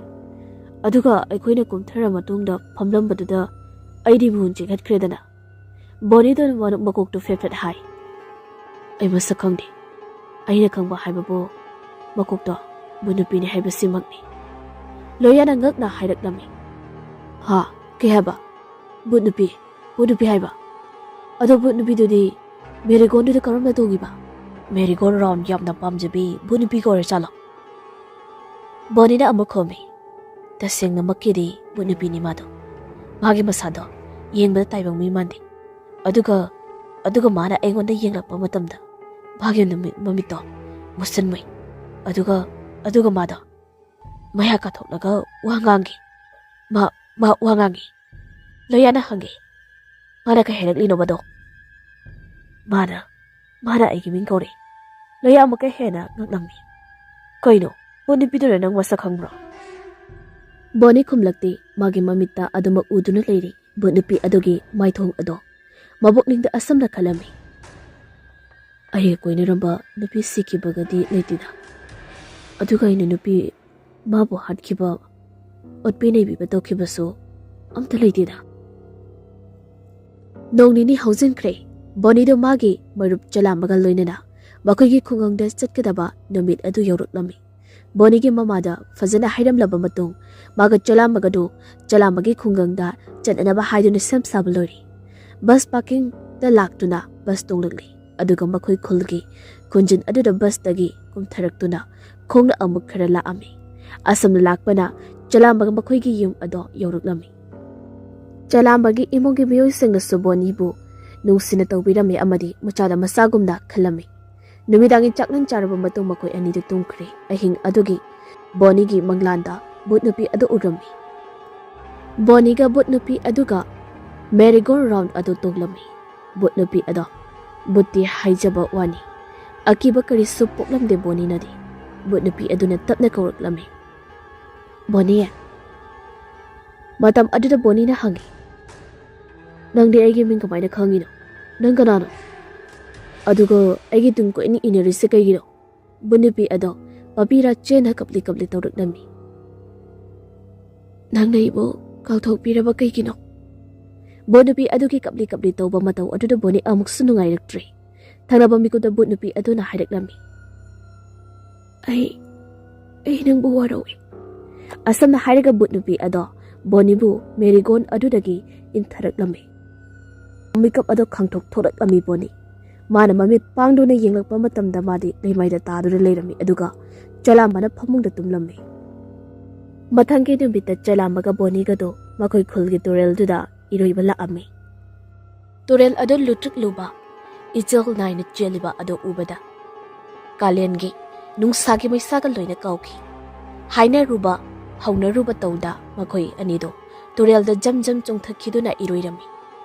ꯑꯗꯨꯒ ꯑꯩꯈꯣꯏꯅ ꯀꯨꯝꯊꯔ ꯃꯇꯨꯡꯗ ꯐꯝꯂꯝꯕꯗꯨꯗ ꯑꯩꯗꯤ ꯃꯤꯍꯨꯟ ꯆꯦꯟꯈꯠꯈ꯭ꯔꯦꯗꯅ꯫" ꯕꯣꯅꯤꯗꯣ ꯃ-, ꯃꯀꯣꯛꯇꯨ ꯐꯦꯠ ꯐꯦꯠ ꯍꯥꯏ꯫ "ꯑꯩ ꯃꯁꯛ ꯈꯪꯗꯦ꯫ ꯑꯩꯅ ꯈꯪꯕ ꯍꯥꯏꯕꯕꯨ ꯃꯀꯣꯛꯇꯣ ꯚꯨꯠ ꯅꯨꯄꯤꯅꯤ ꯍꯥꯏꯕꯁꯤꯃꯛꯅꯤ꯫" ꯂꯣꯌꯥꯅ ꯉꯛꯅ ꯍꯥꯏꯔꯛꯂꯝꯃꯤ꯫ "ꯍꯥ? ꯀꯩ ꯍꯥꯏꯕ? ꯚꯨꯠ ꯅꯨꯄꯤ? ꯚꯨꯠ ꯅꯨꯄꯤ ꯍꯥꯏꯕ? ꯑꯗꯣ ꯚꯨꯠ ꯅꯨꯄꯤꯗꯨꯗꯤ ꯃꯦꯔꯤꯒꯣꯟꯗꯨꯗ ꯀꯔꯝꯅ ꯇꯣꯡꯉꯤꯕ? ꯃꯦꯔꯤꯒꯣꯟ ꯔꯥꯎꯟ ꯌꯥꯝꯅ ꯄꯥꯝꯖꯕꯤ ꯚꯨꯠ ꯅꯨꯄꯤꯒ ꯑꯣꯏꯔ ꯖꯥꯠꯂꯣ?" ꯕꯣꯅꯤꯅ ꯑꯃꯨꯛ ꯈꯨꯝꯃꯤ, "ꯇꯁꯦꯡꯅꯃꯛꯀꯤꯗꯤ ꯚꯨꯠ ꯅꯨꯄꯤꯅꯤ ꯃꯥꯗꯣ꯫ ꯃꯥꯒꯤ ꯃꯁꯥꯗꯣ ꯌꯦꯡꯕꯗ ꯇꯥꯏꯕꯪ ꯃꯤ ꯃꯥꯟꯗꯦ꯫ ꯑꯗꯨꯒ, ꯑꯗꯨꯒ ꯃꯥꯅ ꯑꯩꯉꯣꯟꯗ ꯌꯦꯡꯂꯛꯄ ꯃꯇꯝꯗ ꯃꯥꯒꯤ ꯅꯨꯃꯤꯠ, ꯃꯃꯤꯠꯇꯣ ꯃꯨꯁꯟꯃꯨꯏ꯫ ꯑꯗꯨꯒ, ꯑꯗꯨꯒ ꯃꯥꯗꯣ ꯃꯌꯥ ꯀꯥꯊꯣꯛꯂꯒ ꯋꯥ ꯉꯥꯡꯉꯤ꯫ ꯃꯥ, ꯃꯥ ꯋꯥ ꯉꯥꯡꯉꯤ꯫" ꯂꯣꯌꯥꯅ ꯍꯪꯉꯤ, ꯃꯥꯅ ꯀꯩ ꯍꯥꯏꯔꯛꯂꯤꯅꯣꯕꯗꯣ? ꯃꯥꯅ, ꯃꯥꯅ ꯑꯩꯒꯤ ꯃꯤꯡ ꯀꯧꯔꯛꯏ꯫ ꯂꯣꯌꯥ ꯑꯃꯨꯛꯀ ꯍꯦꯟꯅ ꯉꯛꯂꯝꯃꯤ꯫ "ꯀꯩꯅꯣ, ꯚꯨꯠ ꯅꯨꯄꯤꯗꯨꯅ ꯅꯪ ꯃꯁꯛ ꯈꯪꯕ꯭ꯔꯣ?" ꯕꯣꯅꯤ ꯈꯨꯝꯂꯛꯇꯦ꯫ ꯃꯥꯒꯤ ꯃꯃꯤꯠꯇ ꯑꯗꯨꯃꯛ ꯎꯗꯨꯅ ꯂꯩꯔꯤ ꯚꯨꯠ ꯅꯨꯄꯤ ꯑꯗꯨꯒꯤ ꯃꯥꯏꯊꯣꯡ ꯑꯗꯣ꯫ ꯃꯕꯣꯛꯅꯤꯡꯗ ꯑꯁꯝꯅ ꯈꯜꯂꯝꯃꯤ꯫ "ꯑꯩꯒ ꯀꯣꯏꯅꯔꯝꯕ ꯅꯨꯄꯤ ꯁꯤꯈꯤꯕꯒꯗꯤ ꯂꯩꯇꯦꯗ꯫ ꯑꯗꯨꯒ ꯑꯩꯅ ꯅꯨꯄꯤ ꯃꯥꯕꯨ ꯍꯥꯠꯈꯤꯕ, ꯑꯣꯠꯄꯤ ꯅꯩꯕꯤꯕ ꯇꯧꯈꯤꯕꯁꯨ ꯑꯝꯇ ꯂꯩꯇꯦꯗ꯫" ꯅꯣꯡ ꯅꯤꯅꯤ ꯍꯧꯖꯤꯟꯈ꯭ꯔꯦ꯫ ꯕꯣꯅꯤꯗꯣ ꯃꯥꯒꯤ ꯃꯔꯨꯞ ꯆꯂꯥꯝꯕꯒ ꯂꯣꯏꯅꯅ ꯃꯈꯣꯏꯒꯤ ꯈꯨꯡꯒꯪꯗ ꯆꯠꯀꯗꯕ ꯅꯨꯃꯤꯠ ꯑꯗꯨ ꯌꯧꯔꯛꯂꯝꯃꯤ꯫ ꯕꯣꯅꯤꯒꯤ ꯃꯃꯥꯗ ꯐꯖꯅ ꯍꯥꯏꯔꯝꯂꯕ ꯃꯇꯨꯡ, ꯃꯥꯒ ꯆꯂꯥꯝꯕꯒꯗꯨ ꯆꯂꯥꯝꯕꯒꯤ ꯈꯨꯡꯒꯪꯗ ꯆꯠꯅꯅꯕ ꯍꯥꯏꯗꯨꯅ ꯁꯦꯝ ꯁꯥꯕ ꯂꯣꯏꯔꯦ꯫ ꯕꯁ ꯄꯥꯔꯀꯤꯡꯗ ꯂꯥꯛꯇꯨꯅ ꯕꯁ ꯇꯣꯡꯂꯛꯂꯤ꯫ ꯑꯗꯨꯒ ꯃꯈꯣꯏ ꯈꯨꯜꯒꯤ ꯈꯨꯟꯖꯤꯟ ꯑꯗꯨꯗ ꯕꯁꯇꯒꯤ ꯀꯨꯝꯊꯔꯛꯇꯨꯅ ꯈꯣꯡꯅ ꯑꯃꯨꯛ ꯈꯔ ꯂꯥꯛꯑꯝꯃꯤ꯫ ꯑꯁꯨꯝꯅ ꯂꯥꯛꯄꯅ ꯆꯂꯥꯝꯕꯒ ꯃꯈꯣꯏꯒꯤ ꯌꯨꯝ ꯑꯗꯣ ꯌꯧꯔꯛꯂꯝꯃꯤ꯫ ꯆꯂꯥꯝꯕꯒꯤ ꯏꯃꯨꯡꯒꯤ ꯃꯤꯑꯣꯏꯁꯤꯡꯅꯁꯨ ꯕꯣꯅꯤꯕꯨ ꯅꯨꯡꯁꯤꯅ ꯇꯧꯕꯤꯔꯝꯃꯤ ꯑꯃꯗꯤ ꯃꯆꯥꯗ ꯃꯆꯥꯒꯨꯝꯅ ꯈꯜꯂꯝꯃꯤ꯫ ꯅꯨꯃꯤꯗꯥꯡꯒꯤ ꯆꯥꯛꯂꯦꯟ ꯆꯥꯔꯕ ꯃꯇꯨꯡ ꯃꯈꯣꯏ ꯑꯅꯤꯗꯨ ꯇꯨꯝꯈ꯭ꯔꯦ꯫ ꯑꯍꯤꯡ ꯑꯗꯨꯒꯤ ꯕꯣꯅꯤꯒꯤ ꯃꯪꯂꯥꯟꯗ ꯚꯨꯠ ꯅꯨꯄꯤ ꯑꯗꯨ ꯎꯔꯝꯃꯤ꯫ ꯕꯣꯅꯤꯒ ꯚꯨꯠ ꯅꯨꯄꯤ ꯑꯗꯨꯒ ꯃꯦꯔꯤꯒꯣꯟ ꯔꯥꯎꯟ ꯑꯗꯨ ꯇꯣꯡꯂꯝꯃꯤ꯫ ꯚꯨꯠ ꯅꯨꯄꯤ ꯑꯗꯣ ꯚꯨꯠꯇꯤ ꯍꯥꯏꯖꯕ ꯋꯥꯅꯤ, ꯑꯀꯤꯕ ꯀꯔꯤꯁꯨ ꯄꯣꯛꯂꯝꯗꯦ ꯕꯣꯅꯤꯅꯗꯤ꯫ ꯚꯨꯠ ꯅꯨꯄꯤ ꯑꯗꯨꯅ ꯇꯞꯅ ꯀꯧꯔꯛꯂꯝꯃꯤ, "ꯕꯣꯅꯤ?" ꯃꯇꯝ ꯑꯗꯨꯗ ꯕꯣꯅꯤꯅ ꯍꯪꯉꯤ, "ꯅꯪꯗꯤ ꯑꯩꯒꯤ ꯃꯤꯡ ꯀꯃꯥꯏꯅ ꯈꯪꯉꯤꯅꯣ? ꯅꯪ ꯀꯅꯥꯅꯣ? ꯑꯗꯨꯒ ꯑꯩꯒꯤ ꯇꯨꯡ ꯀꯣꯏꯅ ꯏꯟꯅꯔꯤꯁꯦ ꯀꯩꯒꯤꯅꯣ?" ꯚꯨꯠ ꯅꯨꯄꯤ ꯑꯗꯣ ꯃꯄꯤꯔꯥ ꯆꯦꯟꯅ ꯀꯞꯂꯤ ꯀꯞꯂꯤ ꯇꯧꯔꯛꯂꯝꯃꯤ꯫ "ꯅꯪꯅ ꯑꯩꯕꯨ ꯀꯥꯎꯊꯣꯛꯄꯤꯔꯕ ꯀꯩꯒꯤꯅꯣ?" ꯚꯨꯠ ꯅꯨꯄꯤ ꯑꯗꯨꯒꯤ ꯀꯞꯂꯤ ꯀꯞꯂꯤ ꯇꯧꯕ ꯃꯇꯧ ꯑꯗꯨꯗ ꯕꯣꯅꯤ ꯑꯃꯨꯛꯁꯨ ꯅꯨꯡꯉꯥꯏꯔꯛꯇ꯭ꯔꯦ꯫ ꯊꯪꯅꯕ ꯃꯤꯀꯨꯞꯇ ꯚꯨꯠ ꯅꯨꯄꯤ ꯑꯗꯨꯅ ꯍꯥꯏꯔꯛꯂꯝꯃꯤ, "ꯑꯩ, ꯑꯩ ꯅꯪꯕꯨ ꯋꯥꯔꯧꯏ꯫" ꯑꯁꯨꯝꯅ ꯍꯥꯏꯔꯒ ꯚꯨꯠ ꯅꯨꯄꯤ ꯑꯗꯣ ꯕꯣꯅꯤꯕꯨ ꯃꯦꯔꯤꯒꯣꯟ ꯑꯗꯨꯗꯒꯤ ꯏꯟꯊꯔꯛꯂꯝꯃꯤ꯫ ꯃꯤꯀꯞ ꯑꯗꯣ ꯈꯪꯊꯣꯛ ꯊꯣꯛꯂꯛꯂꯝꯃꯤ ꯕꯣꯅꯤ꯫ ꯃꯥꯅ ꯃꯃꯤꯠ ꯄꯥꯡꯗꯨꯅ ꯌꯦꯡꯂꯛꯄ ꯃꯇꯝꯗ ꯃꯥꯗꯤ ꯂꯩꯃꯥꯏꯗ ꯇꯥꯗꯨꯅ ꯂꯩꯔꯝꯃꯤ, ꯑꯗꯨꯒ ꯆꯂꯥꯝꯕꯅ ꯐꯃꯨꯡꯗ ꯇꯨꯝꯂꯝꯃꯤ꯫ ꯃꯊꯪꯒꯤ ꯅꯨꯃꯤꯠꯇ ꯆꯂꯥꯝꯕꯒ ꯕꯣꯅꯤꯒꯗꯣ ꯃꯈꯣꯏ ꯈꯨꯜꯒꯤ ꯇꯨꯔꯦꯜꯗꯨꯗ ꯏꯔꯣꯏꯕ ꯂꯥꯛꯑꯝꯃꯤ꯫ ꯇꯨꯔꯦꯜ ꯑꯗꯨ ꯂꯨꯇ꯭ꯔꯤꯛ ꯂꯨꯕ, ꯏꯆꯦꯜ ꯅꯥꯏꯅ ꯆꯦꯜꯂꯤꯕ ꯑꯗꯨ ꯎꯕꯗ ꯀꯥꯂꯦꯟꯒꯤ ꯅꯨꯡꯁꯥꯒꯤ ꯃꯩꯁꯥꯒ ꯂꯣꯏꯅ ꯀꯥꯎꯈꯤ꯫ ꯍꯥꯏꯅꯔꯨꯕ, ꯍꯧꯅꯔꯨꯕ ꯇꯧꯗ ꯃꯈꯣꯏ ꯑꯅꯤꯗꯣ ꯇꯨꯔꯦꯜꯗ ꯖꯝ ꯖꯝ ꯆꯣꯡꯊꯈꯤꯗꯨꯅ ꯏꯔꯣꯏꯔꯝꯃꯤ꯫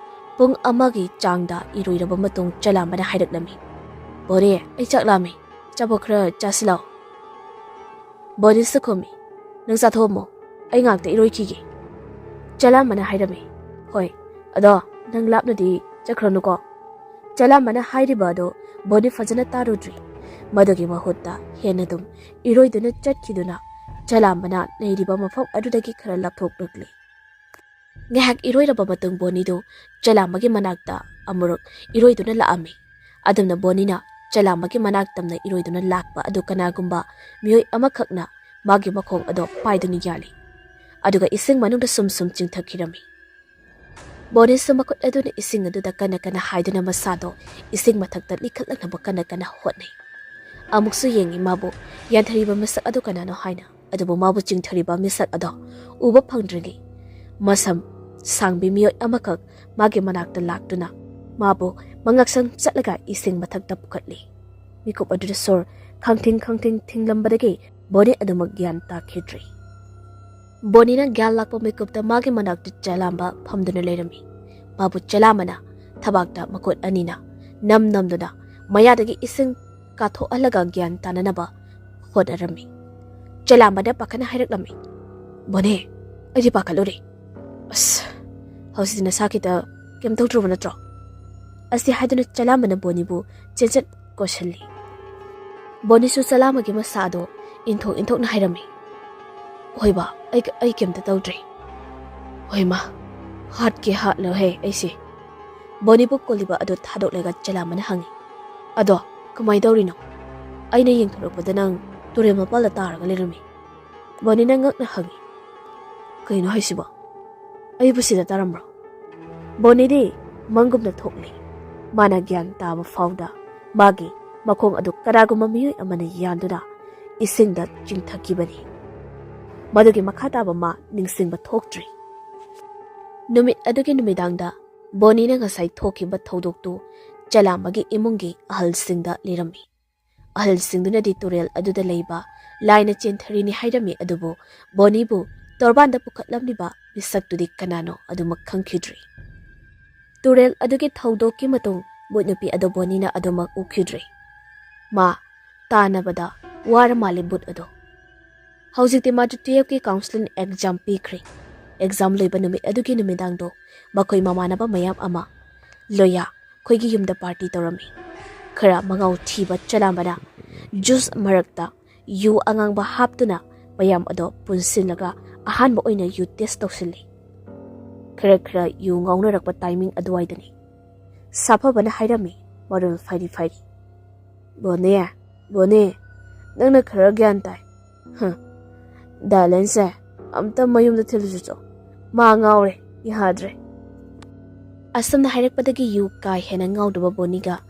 ꯄꯨꯡ ꯑꯃꯒꯤ ꯆꯥꯡꯗ ꯏꯔꯣꯏꯔꯕ ꯃꯇꯨꯡ ꯆꯂꯥꯝꯕꯅ ꯍꯥꯏꯔꯛꯂꯝꯃꯤ, "ꯕꯣꯅꯤ, ꯑꯩ ꯆꯥꯛ ꯂꯥꯝꯃꯤ, ꯑꯆꯥꯄꯣꯠ ꯈꯔ ꯆꯥꯁꯤꯜꯂꯛꯑꯣ꯫" ꯕꯣꯅꯤꯁꯨ ꯈꯨꯝꯃꯤ, "ꯅꯪ ꯆꯥꯊꯣꯛꯑꯝꯃꯣ, ꯑꯩ ꯉꯥꯛꯇ ꯏꯔꯣꯏꯈꯤꯒꯦ꯫" ꯆꯂꯥꯝꯕꯅ ꯍꯥꯏꯔꯝꯃꯤ, "ꯍꯣꯏ, ꯑꯗꯣ ꯅꯪ ꯂꯥꯞꯅꯗꯤ ꯆꯠꯈ꯭ꯔꯅꯨꯀꯣ꯫" ꯆꯂꯥꯝꯕꯅ ꯍꯥꯏꯔꯤꯕ ꯑꯗꯣ ꯕꯣꯅꯤ ꯐꯖꯅ ꯇꯥꯔꯨꯗ꯭ꯔꯤ꯫ ꯃꯗꯨꯒꯤ ꯃꯍꯨꯠꯇ ꯍꯦꯟꯅ ꯑꯗꯨꯝ ꯏꯔꯣꯏꯗꯨꯅ ꯆꯠꯈꯤꯗꯨꯅ ꯆꯂꯥꯝꯕꯅ ꯂꯩꯔꯤꯕ ꯃꯐꯝ ꯑꯗꯨꯗꯒꯤ ꯈꯔ ꯂꯥꯞꯊꯣꯛꯂꯛꯂꯤ꯫ ꯉꯥꯏꯍꯥꯛ ꯏꯔꯣꯏꯔꯕ ꯃꯇꯨꯡ ꯕꯣꯅꯤꯗꯨ ꯆꯂꯥꯝꯕꯒꯤ ꯃꯅꯥꯛꯇ ꯑꯃꯨꯔꯛ ꯏꯔꯣꯏꯗꯨꯅ ꯂꯥꯛꯑꯝꯃꯤ꯫ ꯑꯗꯨꯝꯅ ꯕꯣꯅꯤꯅ ꯆꯂꯥꯝꯕꯒꯤ ꯃꯅꯥꯛ ꯇꯝꯅ ꯏꯔꯣꯏꯗꯨꯅ ꯂꯥꯛꯄ ꯑꯗꯨ ꯀꯅꯥꯒꯨꯝꯕ ꯃꯤꯑꯣꯏ ꯑꯃꯈꯛꯅ ꯃꯥꯒꯤ ꯃꯈꯣꯡ ꯑꯗꯣ ꯄꯥꯏꯗꯨꯅ ꯌꯥꯜꯂꯤ꯫ ꯑꯗꯨꯒ ꯏꯁꯤꯡ ꯃꯅꯨꯡꯗ ꯁꯨꯝ ꯁꯨꯝ ꯆꯤꯡꯊꯈꯤꯔꯝꯃꯤ꯫ ꯕꯣꯅꯤꯁꯨ ꯃꯈꯨꯠ ꯑꯗꯨꯅ ꯏꯁꯤꯡ ꯑꯗꯨꯗ ꯀꯟꯅ ꯀꯟꯅ ꯍꯥꯏꯗꯨꯅ ꯃꯁꯥꯗꯣ ꯏꯁꯤꯡ ꯃꯊꯛꯇ ꯂꯤꯈꯠꯂꯛꯅꯕ ꯀꯟꯅ ꯀꯟꯅ ꯍꯣꯠꯅꯩ꯫ ꯑꯃꯨꯛꯁꯨ ꯌꯦꯡꯉꯤ ꯃꯥꯕꯨ ꯌꯥꯟꯊꯔꯤꯕ ꯃꯤꯁꯛ ꯑꯗꯨ ꯀꯅꯥꯅꯣ ꯍꯥꯏꯅ꯫ ꯑꯗꯨꯕꯨ ꯃꯥꯕꯨ ꯆꯤꯡꯊꯔꯤꯕ ꯃꯤꯁꯛ ꯑꯗꯣ ꯎꯕ ꯐꯪꯗ꯭ꯔꯤꯉꯩ ꯃꯁꯝ ꯁꯥꯡꯕꯤ ꯃꯤꯑꯣꯏ ꯑꯃꯈꯛ ꯃꯥꯒꯤ ꯃꯅꯥꯛꯇ ꯂꯥꯛꯇꯨꯅ ꯃꯥꯕꯨ ꯃꯉꯛꯁꯝ ꯆꯠꯂꯒ ꯏꯁꯤꯡ ꯃꯊꯛꯇ ꯄꯨꯈꯠꯂꯤ꯫ ꯃꯤꯀꯨꯞ ꯑꯗꯨꯗ ꯁꯣꯔ ꯈꯪꯊꯤꯡ ꯈꯪꯊꯤꯡ ꯊꯤꯡꯂꯝꯕꯗꯒꯤ ꯕꯣꯅꯤ ꯑꯗꯨꯃꯛ ꯒ꯭ꯌꯥꯟ ꯇꯥꯈꯤꯗ꯭ꯔꯤ꯫ ꯕꯣꯅꯤꯅ ꯒ꯭ꯌꯥꯟ ꯂꯥꯛꯄ ꯃꯤꯀꯨꯞꯇ ꯃꯥꯒꯤ ꯃꯅꯥꯛꯇ ꯆꯂꯥꯝꯕ ꯐꯝꯗꯨꯅ ꯂꯩꯔꯝꯃꯤ꯫ ꯃꯥꯕꯨ ꯆꯂꯥꯝꯕꯅ ꯊꯕꯥꯛꯇ ꯃꯈꯨꯠ ꯑꯅꯤꯅ ꯅꯝ ꯅꯝꯗꯨꯅ ꯃꯌꯥꯗꯒꯤ ꯏꯁꯤꯡ ꯀꯥꯊꯣꯛꯍꯜꯂꯒ ꯒ꯭ꯌꯥꯟ ꯇꯥꯅꯅꯕ ꯍꯣꯠꯅꯔꯝꯃꯤ꯫ ꯆꯂꯥꯝꯕꯅ ꯄꯥꯈꯠꯅ ꯍꯥꯏꯔꯛꯂꯝꯃꯤ, "ꯕꯣꯅꯤ, ꯑꯩꯗꯤ ꯄꯥꯈꯠꯂꯨꯔꯦ꯫ ꯑꯁ, ꯍꯧꯖꯤꯛꯇꯤ ꯅꯁꯥ ꯈꯤꯇ ꯀꯩꯝ ꯇꯧꯗ꯭ꯔꯕ ꯅꯠꯇ꯭ꯔꯣ?" ꯑꯁꯤ ꯍꯥꯏꯗꯨꯅ ꯆꯂꯥꯝꯕꯅ ꯕꯣꯅꯤꯕꯨ ꯆꯦꯟꯆꯠ ꯀꯣꯏꯁꯜꯂꯤ꯫ ꯕꯣꯅꯤꯁꯨ ꯆꯂꯥꯝꯕꯒꯤ ꯃꯁꯥꯗꯣ ꯏꯟꯊꯣꯛ ꯏꯟꯊꯣꯛꯅ ꯍꯥꯏꯔꯝꯃꯤ, "ꯍꯣꯏꯕ, ꯑꯩ, ꯑꯩ ꯀꯩꯝꯇ ꯇꯧꯗ꯭ꯔꯦ꯫" "ꯍꯣꯏ ꯃꯥ, ꯍꯥꯠꯀꯦ ꯍꯥꯠꯂꯣꯍꯦ ꯑꯩꯁꯦ꯫" ꯕꯣꯅꯤꯕꯨ ꯀꯣꯜꯂꯤꯕ ꯑꯗꯨ ꯊꯥꯗꯣꯛꯂꯒ ꯆꯂꯥꯝꯕꯅ ꯍꯪꯉꯤ, "ꯑꯗꯣ ꯀꯃꯥꯏꯅ ꯇꯧꯔꯤꯅꯣ? ꯑꯩꯅ ꯌꯦꯡꯊꯣꯔꯛꯄꯗ ꯅꯪ ꯇꯨꯔꯦꯜ ꯃꯄꯥꯜꯗ ꯇꯥꯔꯒ ꯂꯩꯔꯝꯃꯤ꯫" ꯕꯣꯅꯤꯅ ꯉꯛꯅ ꯍꯪꯉꯤ, "ꯀꯩꯅꯣ ꯍꯥꯏꯁꯤꯕꯣ? ꯑꯩꯕꯨ ꯁꯤꯗ ꯇꯥꯔꯝꯕ꯭ꯔꯣ?" ꯕꯣꯅꯤꯗꯤ ꯃꯪꯒꯨꯝꯅ ꯊꯣꯛꯂꯤ꯫ ꯃꯥꯅ ꯒ꯭ꯌꯥꯟ ꯇꯥꯕ ꯐꯥꯎꯗ ꯃꯥꯒꯤ ꯃꯈꯣꯡ ꯑꯗꯨ ꯀꯅꯥꯒꯨꯝꯕ ꯃꯤꯑꯣꯏ ꯑꯃꯅ ꯌꯥꯟꯗꯨꯅ ꯏꯁꯤꯡꯗ ꯆꯤꯡꯊꯈꯤꯕꯅꯤ꯫ ꯃꯗꯨꯒꯤ ꯃꯈꯥ ꯇꯥꯕ ꯃꯥ ꯅꯤꯡꯁꯤꯡꯕ ꯊꯣꯛꯇ꯭ꯔꯤ꯫ ꯅꯨꯃꯤꯠ ꯑꯗꯨꯒꯤ ꯅꯨꯃꯤꯗꯥꯡꯗ ꯕꯣꯅꯤꯅ ꯉꯁꯥꯏ ꯊꯣꯛꯈꯤꯕ ꯊꯧꯗꯣꯛꯇꯨ ꯆꯂꯥꯝꯕꯒꯤ ꯏꯃꯨꯡꯒꯤ ꯑꯍꯜꯁꯤꯡꯗ ꯂꯤꯔꯝꯃꯤ꯫ ꯑꯍꯜꯁꯤꯡꯗꯨꯅꯗꯤ ꯇꯨꯔꯦꯜ ꯑꯗꯨꯗ ꯂꯩꯕ ꯂꯥꯏꯅ ꯆꯦꯟꯊꯔꯤꯅꯤ ꯍꯥꯏꯔꯝꯃꯤ, ꯑꯗꯨꯕꯨ ꯕꯣꯅꯤꯕꯨ ꯇꯣꯔꯕꯥꯟꯗ ꯄꯨꯈꯠꯂꯝꯂꯤꯕ ꯃꯤꯁꯛꯇꯨꯗꯤ ꯀꯅꯥꯅꯣ ꯑꯗꯨꯃꯛ ꯈꯪꯈꯤꯗ꯭ꯔꯤ꯫ ꯇꯨꯔꯦꯜ ꯑꯗꯨꯒꯤ ꯊꯧꯗꯣꯛꯀꯤ ꯃꯇꯨꯡ ꯕꯨꯠ ꯅꯨꯄꯤ ꯑꯗꯨ ꯕꯣꯅꯤꯅ ꯑꯗꯨꯃꯛ ꯎꯈꯤꯗ꯭ꯔꯦ꯫ ꯃꯥ ꯇꯥꯟꯅꯕꯗ ꯋꯥꯔ ꯃꯥꯜꯂꯤ ꯕꯨꯠ ꯑꯗꯨ꯫ ꯍꯧꯖꯤꯛꯇꯤ ꯃꯥꯗꯨ ꯇꯨꯌꯦꯜꯐꯀꯤ ꯀꯥꯎꯟꯁꯤꯂꯤꯡ ꯑꯦꯛꯖꯥꯝ ꯄꯤꯈ꯭ꯔꯦ꯫ ꯑꯦꯛꯖꯥꯝ ꯂꯣꯏꯕ ꯅꯨꯃꯤꯠ ꯑꯗꯨꯒꯤ ꯅꯨꯃꯤꯗꯥꯡꯗꯣ ꯃꯈꯣꯏ ꯃꯃꯥꯟꯅꯕ ꯃꯌꯥꯝ ꯑꯃ ꯂꯣꯌꯥ ꯑꯩꯈꯣꯏꯒꯤ ꯌꯨꯝꯗ ꯄꯥꯔꯇꯤ ꯇꯧꯔꯝꯃꯤ꯫ ꯈꯔ ꯃꯉꯥꯎ ꯊꯤꯕ ꯆꯂꯥꯝꯕꯅ ꯖꯨꯁ ꯃꯔꯛꯇ ꯌꯨ ꯑꯉꯥꯡꯕ ꯍꯥꯞꯇꯨꯅ ꯃꯌꯥꯝ ꯑꯗꯣ ꯄꯨꯟꯁꯤꯜꯂꯒ ꯑꯍꯥꯟꯕ ꯑꯣꯏꯅ ꯌꯨ ꯇꯦꯁ ꯇꯧꯁꯤꯜꯂꯤ꯫ ꯈꯔ ꯈꯔ ꯌꯨ ꯉꯥꯎꯅꯔꯛꯄ ꯇꯥꯏꯃꯤꯡ ꯑꯗꯨꯋꯥꯏꯗꯅꯤ꯫ ꯁꯥꯐꯕꯅ ꯍꯥꯏꯔꯝꯃꯤ, ꯃꯔꯣꯜ ꯐꯥꯏꯔꯤ ꯐꯥꯏꯔꯤ, "ꯕꯣꯅꯦ, ꯕꯣꯅꯦ, ꯅꯪꯅ ꯈꯔ ꯒ꯭ꯌꯥꯟ ꯇꯥꯏ꯫ ꯍ, ꯗꯥꯏꯂꯦꯟꯁꯦ ꯑꯝꯇ ꯃꯌꯨꯝꯗ ꯊꯤꯜꯂꯨꯁꯤꯆꯣ꯫ ꯃꯥ ꯉꯥꯎꯔꯦ, ꯌꯥꯗ꯭ꯔꯦ꯫" ꯑꯁꯨꯝꯅ ꯍꯥꯏꯔꯛꯄꯗꯒꯤ ꯌꯨ ꯀꯥ ꯍꯦꯟꯅ ꯉꯥꯎꯗꯕ ꯕꯣꯅꯤꯒ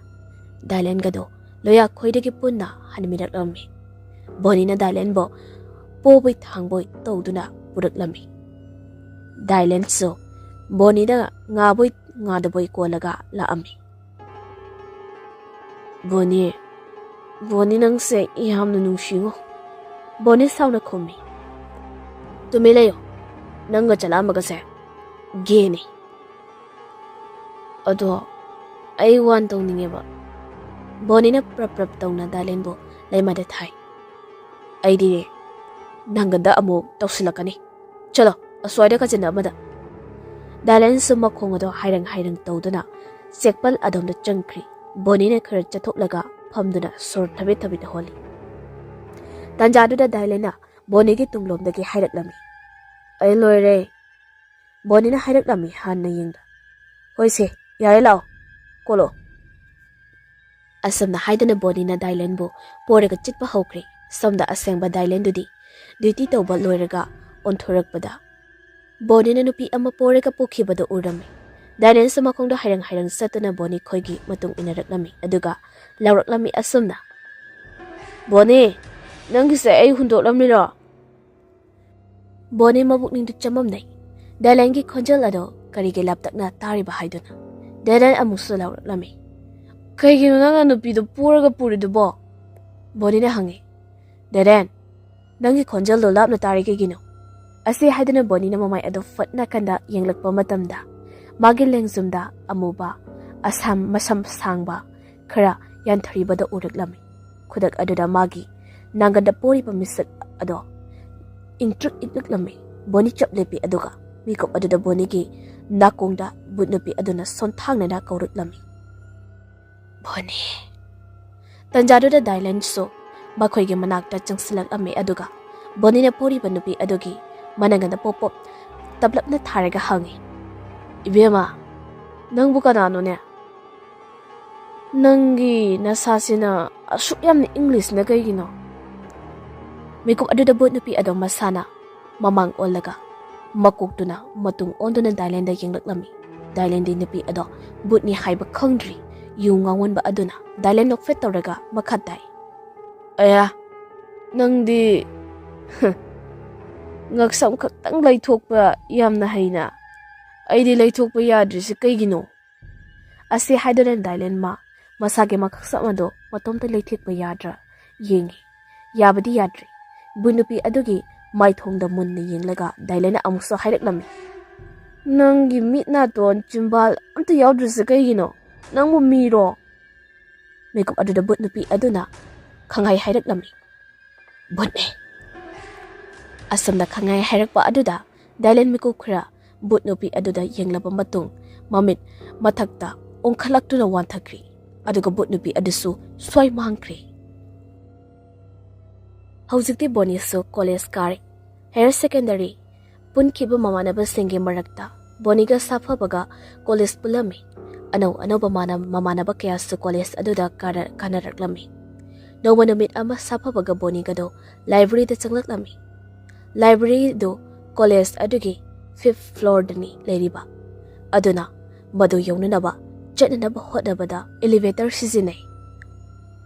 ꯗꯥꯏꯂꯦꯟꯒꯗꯣ ꯂꯣꯌꯥ ꯈꯣꯏꯗꯒꯤ ꯄꯨꯟꯅ ꯍꯟꯃꯤꯔꯛꯂꯝꯃꯤ꯫ ꯕꯣꯅꯤꯅ ꯗꯥꯏꯂꯦꯟꯕꯨ ꯄꯣꯕꯣꯏ ꯊꯥꯡꯕꯣꯏ ꯇꯧꯗꯨꯅ ꯄꯨꯔꯛꯂꯝꯃꯤ꯫ ꯗꯥꯏꯂꯦꯟꯁꯨ ꯕꯣꯅꯤꯗ ꯉꯥꯕꯣꯏ ꯉꯥꯗꯕꯣꯏ ꯀꯣꯜꯂꯒ ꯂꯥꯛꯑꯝꯃꯤ꯫ "ꯕꯣꯅꯤ, ꯕꯣꯅꯤ, ꯅꯪꯁꯦ ꯌꯥꯝꯅ ꯅꯨꯡꯁꯤꯉꯣ꯫" ꯕꯣꯅꯤ ꯁꯥꯎꯅ ꯈꯨꯝꯃꯤ꯫ "ꯇꯨꯃꯤꯟ ꯂꯩꯌꯣ, ꯅꯪꯒ ꯆꯠꯂꯛꯑꯝꯕꯒꯁꯦ ꯒꯦꯅꯤ꯫" "ꯑꯗꯣ ꯑꯩ ꯋꯥꯟ ꯇꯧꯅꯤꯡꯉꯦꯕ꯫" ꯕꯣꯅꯤꯅ ꯄ꯭ꯔꯞ ꯄ꯭ꯔꯞ ꯇꯧꯅ ꯗꯥꯏꯂꯦꯟꯕꯨ ꯂꯩꯃꯥꯏꯗ ꯊꯥꯏ꯫ "ꯑꯩꯗꯤ ꯅꯪꯒꯟꯗ ꯑꯃꯨꯛ ꯇꯧꯁꯤꯜꯂꯛꯀꯅꯤ꯫ ꯆꯠꯂꯣ, ꯑꯁ꯭ꯋꯥꯏꯗ ꯀꯥꯆꯤꯟ ꯑꯃꯗ꯫" ꯗꯥꯏꯂꯦꯟꯁꯨ ꯃꯈꯣꯡ ꯑꯗꯣ ꯍꯥꯏꯔꯪ ꯍꯥꯏꯔꯪ ꯇꯧꯗꯨꯅ ꯆꯦꯛꯄꯜ ꯑꯗꯣꯝꯗ ꯆꯪꯈ꯭ꯔꯤ꯫ ꯕꯣꯅꯤꯅ ꯈꯔ ꯆꯠꯊꯣꯛꯂꯒ ꯐꯝꯗꯨꯅ ꯁꯣꯔ ꯊꯕꯦꯠ ꯊꯕꯦꯠ ꯍꯣꯜꯂꯤ꯫ ꯇꯥꯟꯖꯥꯗꯨꯗ ꯗꯥꯏꯂꯦꯟꯅ ꯕꯣꯅꯤꯒꯤ ꯇꯨꯡꯂꯣꯝꯗꯒꯤ ꯍꯥꯏꯔꯛꯂꯝꯃꯤ, "ꯑꯩ ꯂꯣꯏꯔꯦ꯫" ꯕꯣꯅꯤꯅ ꯍꯥꯏꯔꯛꯂꯝꯃꯤ ꯍꯥꯟꯅ ꯌꯦꯡꯗ꯫ "ꯍꯣꯏꯁꯦ, ꯌꯥꯔꯦ, ꯂꯥꯛꯑꯣ, ꯀꯣꯜꯂꯣ꯫" ꯑꯁꯨꯝꯅ ꯍꯥꯏꯗꯨꯅ ꯕꯣꯅꯤꯅ ꯗꯥꯏꯂꯦꯟꯕꯨ ꯄꯣꯔꯒ ꯆꯤꯠꯄ ꯍꯧꯈ꯭ꯔꯦ꯫ ꯁꯣꯝꯗ ꯑꯁꯦꯡꯕ ꯗꯥꯏꯂꯦꯟꯗꯨꯗꯤ ꯗ꯭ꯌꯨꯇꯤ ꯇꯧꯕ ꯂꯣꯏꯔꯒ ꯑꯣꯟꯊꯣꯔꯛꯄꯗ ꯕꯣꯅꯤꯅ ꯅꯨꯄꯤ ꯑꯃ ꯄꯣꯔꯒ ꯄꯨꯈꯤꯕꯗꯨ ꯎꯔꯝꯃꯤ꯫ ꯗꯥꯏꯂꯦꯟꯁꯨ ꯃꯈꯣꯡꯗꯣ ꯍꯥꯏꯔꯪ ꯍꯥꯏꯔꯪ ꯆꯠꯇꯨꯅ ꯕꯣꯅꯤ ꯈꯣꯏꯒꯤ ꯃꯇꯨꯡ ꯏꯟꯅꯔꯛꯂꯝꯃꯤ, ꯑꯗꯨꯒ ꯂꯥꯎꯔꯛꯂꯝꯃꯤ ꯑꯁꯨꯝꯅ, "ꯕꯣꯅꯤ, ꯅꯪꯒꯤꯁꯦ ꯑꯩ ꯍꯨꯟꯗꯣꯛꯂꯝꯂꯤꯔꯣ?" ꯕꯣꯅꯤ ꯃꯕꯨꯛꯅꯤꯡꯗꯨ ꯆꯃꯝꯅꯩ꯫ ꯗꯥꯏꯂꯦꯟꯒꯤ ꯈꯣꯟꯖꯦꯜ ꯑꯗꯣ ꯀꯔꯤꯒꯤ ꯂꯥꯞꯇꯛꯅ ꯇꯥꯔꯤꯕ ꯍꯥꯏꯗꯨꯅ꯫ ꯗꯥꯏꯂꯦꯟ ꯑꯃꯨꯛꯁꯨ ꯂꯥꯎꯔꯛꯂꯝꯃꯤ, "ꯀꯩꯒꯤꯅꯣ ꯅꯪꯅ ꯅꯨꯄꯤꯗꯣ ꯄꯣꯔꯒ ꯄꯨꯔꯤꯗꯨꯕꯣ?" ꯕꯣꯅꯤꯅ ꯍꯪꯉꯤ꯫ "ꯗꯥꯏꯂꯦꯟ, ꯅꯪꯒꯤ ꯈꯣꯟꯖꯦꯜꯗꯣ ꯂꯥꯞꯅ ꯇꯥꯔꯤ ꯀꯩꯒꯤꯅꯣ?" ꯑꯁꯤ ꯍꯥꯏꯗꯨꯅ ꯕꯣꯅꯤꯅ ꯃꯃꯥꯏ ꯑꯗꯣ ꯐꯠ ꯅꯥꯀꯟꯗ ꯌꯦꯡꯂꯛꯄ ꯃꯇꯝꯗ ꯃꯥꯒꯤ ꯂꯦꯡꯖꯨꯝꯗ ꯑꯃꯨꯕ, ꯑꯁꯥꯝ ꯃꯁꯝ ꯁꯥꯡꯕ ꯈꯔ ꯌꯥꯟꯊꯔꯤꯕꯗꯣ ꯎꯔꯛꯂꯝꯃꯤ꯫ ꯈꯨꯗꯛ ꯑꯗꯨꯗ ꯃꯥꯒꯤ ꯅꯥꯒꯟꯗ ꯄꯣꯔꯤꯕ ꯃꯤꯁꯛ ꯑꯗꯣ ꯏꯪꯇ꯭ꯔꯤꯛ ꯏꯪꯂꯛꯂꯝꯃꯤ꯫ ꯕꯣꯅꯤ ꯆꯞ ꯂꯦꯞꯄꯤ, ꯑꯗꯨꯒ ꯃꯤꯀꯨꯞ ꯑꯗꯨꯗ ꯕꯣꯅꯤꯒꯤ ꯅꯥꯀꯣꯡꯗ ꯚꯨꯠ ꯅꯨꯄꯤ ꯑꯗꯨꯅ ꯁꯣꯟꯊꯥꯡꯅꯅ ꯀꯧꯔꯛꯂꯝꯃꯤ, "ꯕꯣꯅꯤ!" ꯇꯟꯖꯥꯗꯨꯗ ꯗꯥꯏꯂꯦꯟꯁꯨ ꯃꯈꯣꯏꯒꯤ ꯃꯅꯥꯛꯇ ꯆꯪꯁꯤꯜꯂꯛꯂꯝꯃꯤ, ꯑꯗꯨꯒ ꯕꯣꯅꯤꯅ ꯄꯣꯔꯤꯕ ꯅꯨꯄꯤ ꯑꯗꯨꯒꯤ ꯃꯅꯥꯒꯟꯗ ꯄꯣꯞ ꯄꯣꯞ ꯇꯞꯂꯞꯅ ꯊꯥꯔꯒ ꯍꯪꯉꯤ, "ꯏꯕꯦꯝꯃ, ꯅꯪꯕꯨ ꯀꯅꯥꯅꯣꯅꯦ? ꯅꯪꯒꯤ ꯅꯁꯥꯁꯤꯅ ꯑꯁꯨꯛ ꯌꯥꯝꯅ ꯏꯪꯂꯤꯁꯅ ꯀꯩꯒꯤꯅꯣ?" ꯃꯤꯀꯨꯞ ꯑꯗꯨꯗ ꯚꯨꯠ ꯅꯨꯄꯤ ꯑꯗꯣ ꯃꯁꯥꯅ ꯃꯃꯥꯡ ꯑꯣꯜꯂꯒ ꯃꯀꯣꯛꯇꯨꯅ ꯃꯇꯨꯡ ꯑꯣꯟꯗꯨꯅ ꯗꯥꯏꯂꯦꯟꯗ ꯌꯦꯡꯂꯛꯂꯝꯃꯤ꯫ ꯗꯥꯏꯂꯦꯟꯗꯤ ꯅꯨꯄꯤ ꯑꯗꯣ ꯚꯨꯠꯅꯤ ꯍꯥꯏꯕ ꯈꯪꯗ꯭ꯔꯤ꯫ ꯌꯨ ꯉꯥꯎꯃꯟꯕ ꯑꯗꯨꯅ ꯗꯥꯏꯂꯦꯟ ꯅꯣꯛꯐꯦꯠ ꯇꯧꯔꯒ ꯃꯈꯥ ꯇꯥꯏ, "ꯑꯌꯥ, ꯅꯪꯗꯤ ꯉꯛꯁꯝ ꯈꯛꯇꯪ ꯂꯩꯊꯣꯛꯄ ꯌꯥꯝꯅ ꯍꯩꯅ꯫ ꯑꯩꯗꯤ ꯂꯩꯊꯣꯛꯄ ꯌꯥꯗ꯭ꯔꯤꯁꯦ ꯀꯩꯒꯤꯅꯣ?" ꯑꯁꯤ ꯍꯥꯏꯗꯨꯅ ꯗꯥꯏꯂꯦꯟ ꯃꯥ ꯃꯁꯥꯒꯤ ꯃꯈꯛꯁꯝ ꯑꯗꯨ ꯃꯇꯣꯝꯇ ꯂꯩꯊꯦꯛꯄ ꯌꯥꯗ꯭ꯔꯥ ꯌꯦꯡꯉꯤ꯫ ꯌꯥꯕꯗꯤ ꯌꯥꯗ꯭ꯔꯤ꯫ ꯚꯨꯠ ꯅꯨꯄꯤ ꯑꯗꯨꯒꯤ ꯃꯥꯏꯊꯣꯡꯗ ꯃꯨꯟꯅ ꯌꯦꯡꯂꯒ ꯗꯥꯏꯂꯦꯟꯅ ꯑꯃꯨꯛꯁꯨ ꯍꯥꯏꯔꯛꯂꯝꯃꯤ, "ꯅꯪꯒꯤ ꯃꯤꯠ, ꯅꯥꯇꯣꯟ, ꯆꯤꯝꯕꯥꯜ ꯑꯝꯇ ꯌꯥꯎꯗ꯭ꯔꯤꯁꯦ ꯀꯩꯒꯤꯅꯣ? ꯅꯪꯕꯨ ꯃꯤꯔꯣ?" ꯃꯤꯀꯨꯞ ꯑꯗꯨꯗ ꯚꯨꯠ ꯅꯨꯄꯤ ꯑꯗꯨꯅ ꯈꯪꯍꯥꯏ ꯍꯥꯏꯔꯛꯂꯝꯃꯤ, "ꯚꯨꯠꯅꯦ!" ꯑꯁꯨꯝꯅ ꯈꯪꯍꯥꯏ ꯍꯥꯏꯔꯛꯄ ꯑꯗꯨꯗ ꯗꯥꯏꯂꯦꯟ ꯃꯤꯀꯨꯞ ꯈꯔ ꯚꯨꯠ ꯅꯨꯄꯤ ꯑꯗꯨꯗ ꯌꯦꯡꯂꯕ ꯃꯇꯨꯡ ꯃꯃꯤꯠ ꯃꯊꯛꯇ ꯑꯣꯟꯈꯠꯂꯛꯇꯨꯅ ꯋꯥꯟꯊꯈ꯭ꯔꯤ꯫ ꯑꯗꯨꯒ ꯚꯨꯠ ꯅꯨꯄꯤ ꯑꯗꯨꯁꯨ ꯁ꯭ꯋꯥꯏ ꯃꯥꯡꯈ꯭ꯔꯦ꯫ ꯍꯧꯖꯤꯛꯇꯤ ꯕꯣꯅꯤꯁꯨ ꯀꯣꯂꯦꯖ ꯀꯥꯔꯤ꯫ ꯍꯥꯌꯔ ꯁꯦꯀꯦꯟꯗꯔꯤ ꯄꯨꯟꯈꯤꯕ ꯃꯃꯥꯟꯅꯕꯁꯤꯡꯒꯤ ꯃꯔꯛꯇ ꯕꯣꯅꯤꯒ ꯁꯥꯐꯕꯒ ꯀꯣꯂꯦꯖ ꯄꯨꯜꯂꯝꯃꯤ꯫ ꯑꯅꯧ ꯑꯅꯧꯕ ꯃꯥꯅ-, ꯃꯃꯥꯟꯅꯕ ꯀꯌꯥꯁꯨ ꯀꯣꯂꯦꯖ ꯑꯗꯨꯗ ꯀꯥꯔ-, ꯀꯥꯟꯅꯔꯛꯂꯝꯃꯤ꯫ ꯅꯣꯡꯃ ꯅꯨꯃꯤꯠ ꯑꯃ ꯁꯥꯐꯕꯒ ꯕꯣꯅꯤꯒꯗꯣ ꯂꯥꯏꯕ꯭ꯔꯦꯔꯤꯗ ꯆꯪꯂꯛꯂꯝꯃꯤ꯫ ꯂꯥꯏꯕ꯭ꯔꯦꯔꯤꯗꯨ ꯀꯣꯂꯦꯖ ꯑꯗꯨꯒꯤ ꯐꯤꯐ ꯐ꯭ꯂꯣꯔꯗꯅꯤ ꯂꯩꯔꯤꯕ꯫ ꯑꯗꯨꯅ ꯃꯗꯨ ꯌꯧꯅꯅꯕ ꯆꯠꯅꯅꯕ ꯍꯣꯠꯅꯕꯗ ꯏꯂꯤꯚꯦꯇꯔ ꯁꯤꯖꯤꯟꯅꯩ꯫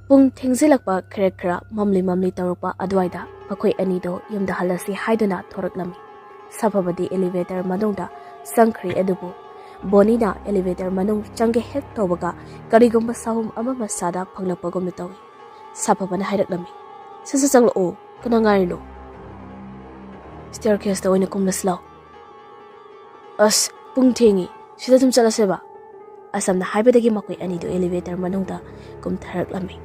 ꯄꯨꯡ ꯊꯦꯡꯖꯤꯜꯂꯛꯄ ꯈꯔ ꯈꯔ ꯃꯝꯂꯤ ꯃꯝꯂꯤ ꯇꯧꯔꯛꯄ ꯑꯗꯨꯋꯥꯏꯗ ꯃꯈꯣꯏ ꯑꯅꯤꯗꯣ ꯌꯨꯝꯗ ꯍꯜꯂꯁꯤ ꯍꯥꯏꯗꯨꯅ ꯊꯣꯔꯛꯂꯝꯃꯤ꯫ ꯁꯥꯐꯕꯗꯤ ꯏꯂꯤꯚꯦꯇꯔ ꯃꯅꯨꯡꯗ ꯆꯪꯈ꯭ꯔꯦ, ꯑꯗꯨꯕꯨ ꯕꯣꯅꯤꯅ ꯏꯂꯤꯚꯦꯇꯔ ꯃꯅꯨꯡ ꯆꯪꯒꯦ ꯍꯦꯛ ꯇꯧꯕꯒ ꯀꯔꯤꯒꯨꯝꯕ ꯁꯥꯍꯨꯝ ꯑꯃ ꯃꯁꯥꯗ ꯐꯪꯂꯛꯄꯒꯨꯝꯅ ꯇꯧꯏ꯫ ꯁꯥꯐꯕꯅ ꯍꯥꯏꯔꯛꯂꯝꯃꯤ, "ꯁꯠ ꯁꯠ ꯆꯪꯂꯛꯑꯣ, ꯀꯅꯥ ꯉꯥꯏꯔꯤꯅꯣ? ꯁ꯭ꯇꯦꯌꯔ ꯀꯦꯁꯇ ꯑꯣꯏꯅ ꯀꯨꯝꯂꯁꯤ ꯂꯥꯎ꯫ ꯑꯁ, ꯄꯨꯡ ꯊꯦꯡꯉꯤ, "ꯁꯤꯗ ꯑꯗꯨꯝ ꯆꯠꯂꯁꯦꯕ?" ꯑꯁꯝꯅ ꯍꯥꯏꯕꯗꯒꯤ ꯃꯈꯣꯏ ꯑꯅꯤꯗꯨ elevator ꯃꯅꯨꯡꯗ ꯀꯨꯝꯊꯔꯛꯂꯝꯃꯤ꯫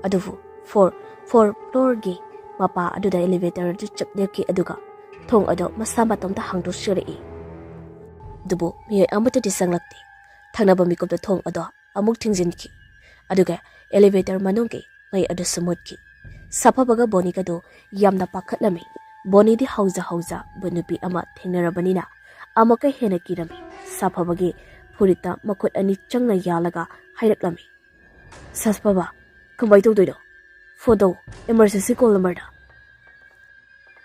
ꯑꯗꯨꯕꯨ four, four floorꯒꯤ ꯃꯄꯥ ꯑꯗꯨꯗ elevator ꯑꯗꯨ ꯆꯞ ꯂꯦꯞꯈꯤ, ꯑꯗꯨꯒ ꯊꯣꯡ ꯑꯗꯨ ꯃꯁꯥ ꯃꯇꯣꯝꯇ ꯍꯥꯡꯗꯣꯛꯆꯔꯛꯏ꯫ ꯑꯗꯨꯕꯨ ꯃꯤꯑꯣꯏ ꯑꯃꯠꯇꯗꯤ ꯆꯪꯂꯛꯇꯦ꯫ ꯊꯪꯅꯕ ꯃꯤꯀꯨꯞꯇ ꯊꯣꯡ ꯑꯗꯨ ꯑꯃꯨꯛ ꯊꯤꯡꯖꯤꯟꯈꯤ, ꯑꯗꯨꯒ elevator ꯃꯅꯨꯡꯒꯤ ꯃꯩ ꯑꯗꯨꯁꯨ ꯃꯨꯠꯈꯤ꯫ ꯁꯥꯐꯕꯒ ꯕꯣꯅꯤꯒꯗꯨ ꯌꯥꯝꯅ ꯄꯥꯈꯠꯂꯝꯃꯤ꯫ ꯕꯣꯅꯤꯗꯤ ꯍꯧꯖ ꯍꯧꯖ ꯚꯨꯠ ꯅꯨꯄꯤ ꯑꯃ ꯊꯦꯡꯅꯔꯕꯅꯤꯅ ꯑꯃꯨꯛꯀ ꯍꯦꯟꯅ ꯀꯤꯔꯝꯃꯤ꯫ ꯁꯥꯐꯕꯒꯤ ꯐꯨꯔꯤꯠꯇ ꯃꯈꯨꯠ ꯑꯅꯤ ꯆꯪꯅ ꯌꯥꯜꯂꯒ ꯍꯥꯏꯔꯛꯂꯝꯃꯤ, "ꯁꯥꯐꯕ, ꯀꯃꯥꯏ ꯇꯧꯗꯣꯏꯅꯣ? Phone ꯇꯧ, emergency call numberꯗ꯫"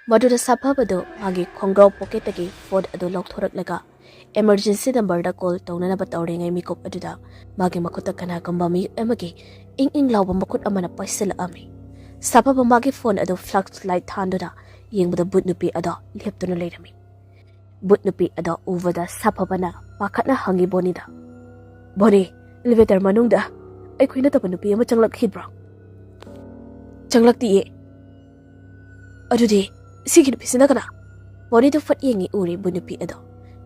ꯃꯗꯨꯗ ꯁꯥꯐꯕꯗꯨ ꯃꯥꯒꯤ ꯈꯣꯡꯒ꯭ꯔꯥꯎ pocketꯇꯒꯤ phone ꯑꯗꯨ ꯂꯧꯊꯣꯔꯛꯂꯒ emergency numberꯗ call ꯇꯧꯅꯅꯕ ꯇꯧꯔꯤꯉꯩ ꯃꯤꯀꯨꯞ ꯑꯗꯨꯗ ꯃꯥꯒꯤ ꯃꯈꯨꯠꯇ ꯀꯅꯥꯒꯨꯝꯕ ꯃꯤꯑꯣꯏ ꯑꯃꯒꯤ ꯏꯪ ꯏꯪ ꯂꯥꯎꯕ ꯃꯈꯨꯠ ꯑꯃꯅ ꯄꯥꯏꯁꯤꯜꯂꯛꯂꯝꯃꯤ꯫ ꯁꯥꯐꯕ ꯃꯥꯒꯤ phone ꯑꯗꯨ flashlight ꯊꯥꯟꯗꯨꯅ ꯌꯦꯡꯕꯗ ꯚꯨꯠ ꯅꯨꯄꯤ ꯑꯗꯣ ꯂꯦꯞꯇꯨꯅ ꯂꯩꯔꯝꯃꯤ꯫ ꯚꯨꯠ ꯅꯨꯄꯤ ꯑꯗꯣ ꯎꯕꯗ ꯁꯥꯐꯕꯅ ꯄꯥꯈꯠꯅ ꯍꯪꯉꯤ ꯕꯣꯅꯤꯗ, "ꯕꯣꯅꯤ, elevator ꯃꯅꯨꯡꯗ ꯑꯩꯈꯣꯏ ꯅꯠꯇꯕ ꯅꯨꯄꯤ ꯑꯃ ꯆꯪꯂꯛꯈꯤꯕ꯭ꯔꯣ?" "ꯆꯪꯂꯛꯇꯤꯌꯦ꯫" "ꯑꯗꯨꯗꯤ ꯁꯤꯒꯤ ꯅꯨꯄꯤꯁꯤꯅ ꯀꯅꯥ?" ꯕꯣꯅꯤꯗꯨ ꯐꯠ ꯌꯦꯡꯉꯤ, ꯎꯔꯤ ꯚꯨꯠ ꯅꯨꯄꯤ ꯑꯗꯣ꯫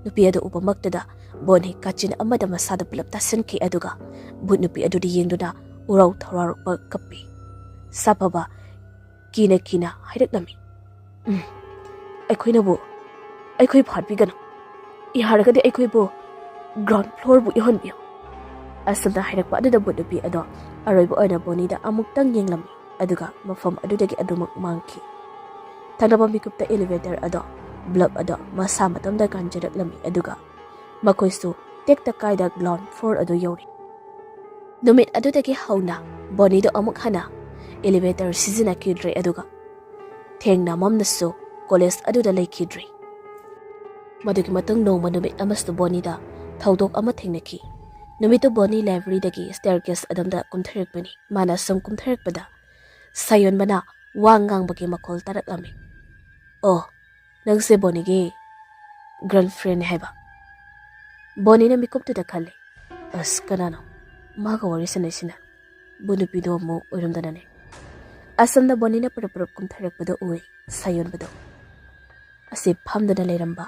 ꯅꯨꯄꯤ ꯑꯗꯨ ꯎꯕꯃꯛꯇꯗ ꯕꯣꯅꯤ ꯀꯥꯆꯤꯟ ꯑꯃꯗ ꯃꯁꯥꯗꯨ ꯄꯨꯂꯞ ꯇꯥꯁꯤꯟꯈꯤ, ꯑꯗꯨꯒ ꯚꯨꯠ ꯅꯨꯄꯤ ꯑꯗꯨꯗ ꯌꯦꯡꯗꯨꯅ ꯎꯔꯥꯎ ꯊꯔꯥꯎꯔꯛꯄ ꯀꯞꯄꯤ꯫ ꯁꯥꯐꯕ ꯀꯤꯅ ꯀꯤꯅ ꯍꯥꯏꯔꯛꯂꯝꯃꯤ, "ꯎꯝ, ꯑꯩꯈꯣꯏꯅꯕꯨ, ꯑꯩꯈꯣꯏꯕꯨ ꯍꯥꯠꯄꯤꯒꯅꯨ꯫ ꯌꯥꯔꯒꯗꯤ ꯑꯩꯈꯣꯏꯕꯨ ground floorꯕꯨ ꯌꯧꯍꯟꯕꯤꯌꯨ꯫" ꯑꯁꯨꯝꯅ ꯍꯥꯏꯔꯛꯄ ꯑꯗꯨꯗ ꯚꯨꯠ ꯅꯨꯄꯤ ꯑꯗꯣ ꯑꯔꯣꯏꯕ ꯑꯣꯏꯅ ꯕꯣꯅꯤꯗ ꯑꯃꯨꯛꯇꯪ ꯌꯦꯡꯂꯝꯃꯤ, ꯑꯗꯨꯒ ꯃꯐꯝ ꯑꯗꯨꯗꯒꯤ ꯑꯗꯨꯃꯛ ꯃꯥꯡꯈꯤ꯫ ꯊꯪꯅꯕ ꯃꯤꯀꯨꯞꯇ elevator ꯑꯗꯣ, bulb ꯑꯗꯣ ꯃꯁꯥ ꯃꯇꯣꯝꯗ ꯀꯥꯟꯖꯔꯛꯂꯝꯃꯤ, ꯑꯗꯨꯒ ꯃꯈꯣꯏꯁꯨ ꯇꯦꯛꯇ ꯀꯥꯏꯗ ground floor ꯑꯗꯨ ꯌꯧꯔꯤ꯫ ꯅꯨꯃꯤꯠ ꯑꯗꯨꯗꯒꯤ ꯍꯧꯅ ꯕꯣꯅꯤꯗꯣ ꯑꯃꯨꯛ ꯍꯟꯅ elevator ꯁꯤꯖꯤꯟꯅꯈꯤꯗ꯭ꯔꯦ, ꯑꯗꯨꯒ ꯊꯦꯡꯅ ꯃꯝꯅꯁꯨ college ꯑꯗꯨꯗ ꯂꯩꯈꯤꯗ꯭ꯔꯦ꯫ ꯃꯗꯨꯒꯤ ꯃꯇꯨꯡ ꯅꯣꯡꯃ ꯅꯨꯃꯤꯠ ꯑꯃꯁꯨ ꯕꯣꯅꯤꯗ ꯊꯧꯗꯣꯛ ꯑꯃ ꯊꯦꯡꯅꯈꯤ꯫ ꯅꯨꯃꯤꯠꯇꯨ ꯕꯣꯅꯤ libraryꯗꯒꯤ staircase ꯑꯗꯣꯝꯗ ꯀꯨꯝꯊꯔꯛꯄꯅꯤ꯫ ꯃꯥꯅ ꯁꯨꯝ ꯀꯨꯝꯊꯔꯛꯄꯗ ꯁꯥꯌꯣꯟꯕꯅ ꯋꯥ ꯉꯥꯡꯕꯒꯤ ꯃꯈꯣꯜ ꯇꯥꯔꯛꯂꯝꯃꯤ꯫ "ꯑꯣ, ꯅꯪꯁꯦ ꯕꯣꯅꯤꯒꯤ girlfriend ꯍꯥꯏꯕ?" ꯕꯣꯅꯤꯅ ꯃꯤꯀꯨꯞꯇꯨꯗ ꯈꯜꯂꯤ, "ꯑꯁ, ꯀꯅꯥꯅꯣ ꯃꯥꯒ ꯋꯥꯔꯤ ꯁꯥꯟꯅꯩꯁꯤꯅ? ꯚꯨꯠ ꯅꯨꯄꯤꯗꯣ ꯑꯃꯨꯛ ꯑꯣꯏꯔꯝꯗꯅꯅꯦ?" ꯑꯁꯣꯝꯗ ꯕꯣꯅꯤꯅ ꯄꯔꯞ ꯄꯔꯞ ꯀꯨꯝꯊꯔꯛꯄꯗꯣ ꯎꯏ ꯁꯥꯌꯣꯟꯕꯗꯣ꯫ ꯑꯁꯤ ꯐꯝꯗꯨꯅ ꯂꯩꯔꯝꯕ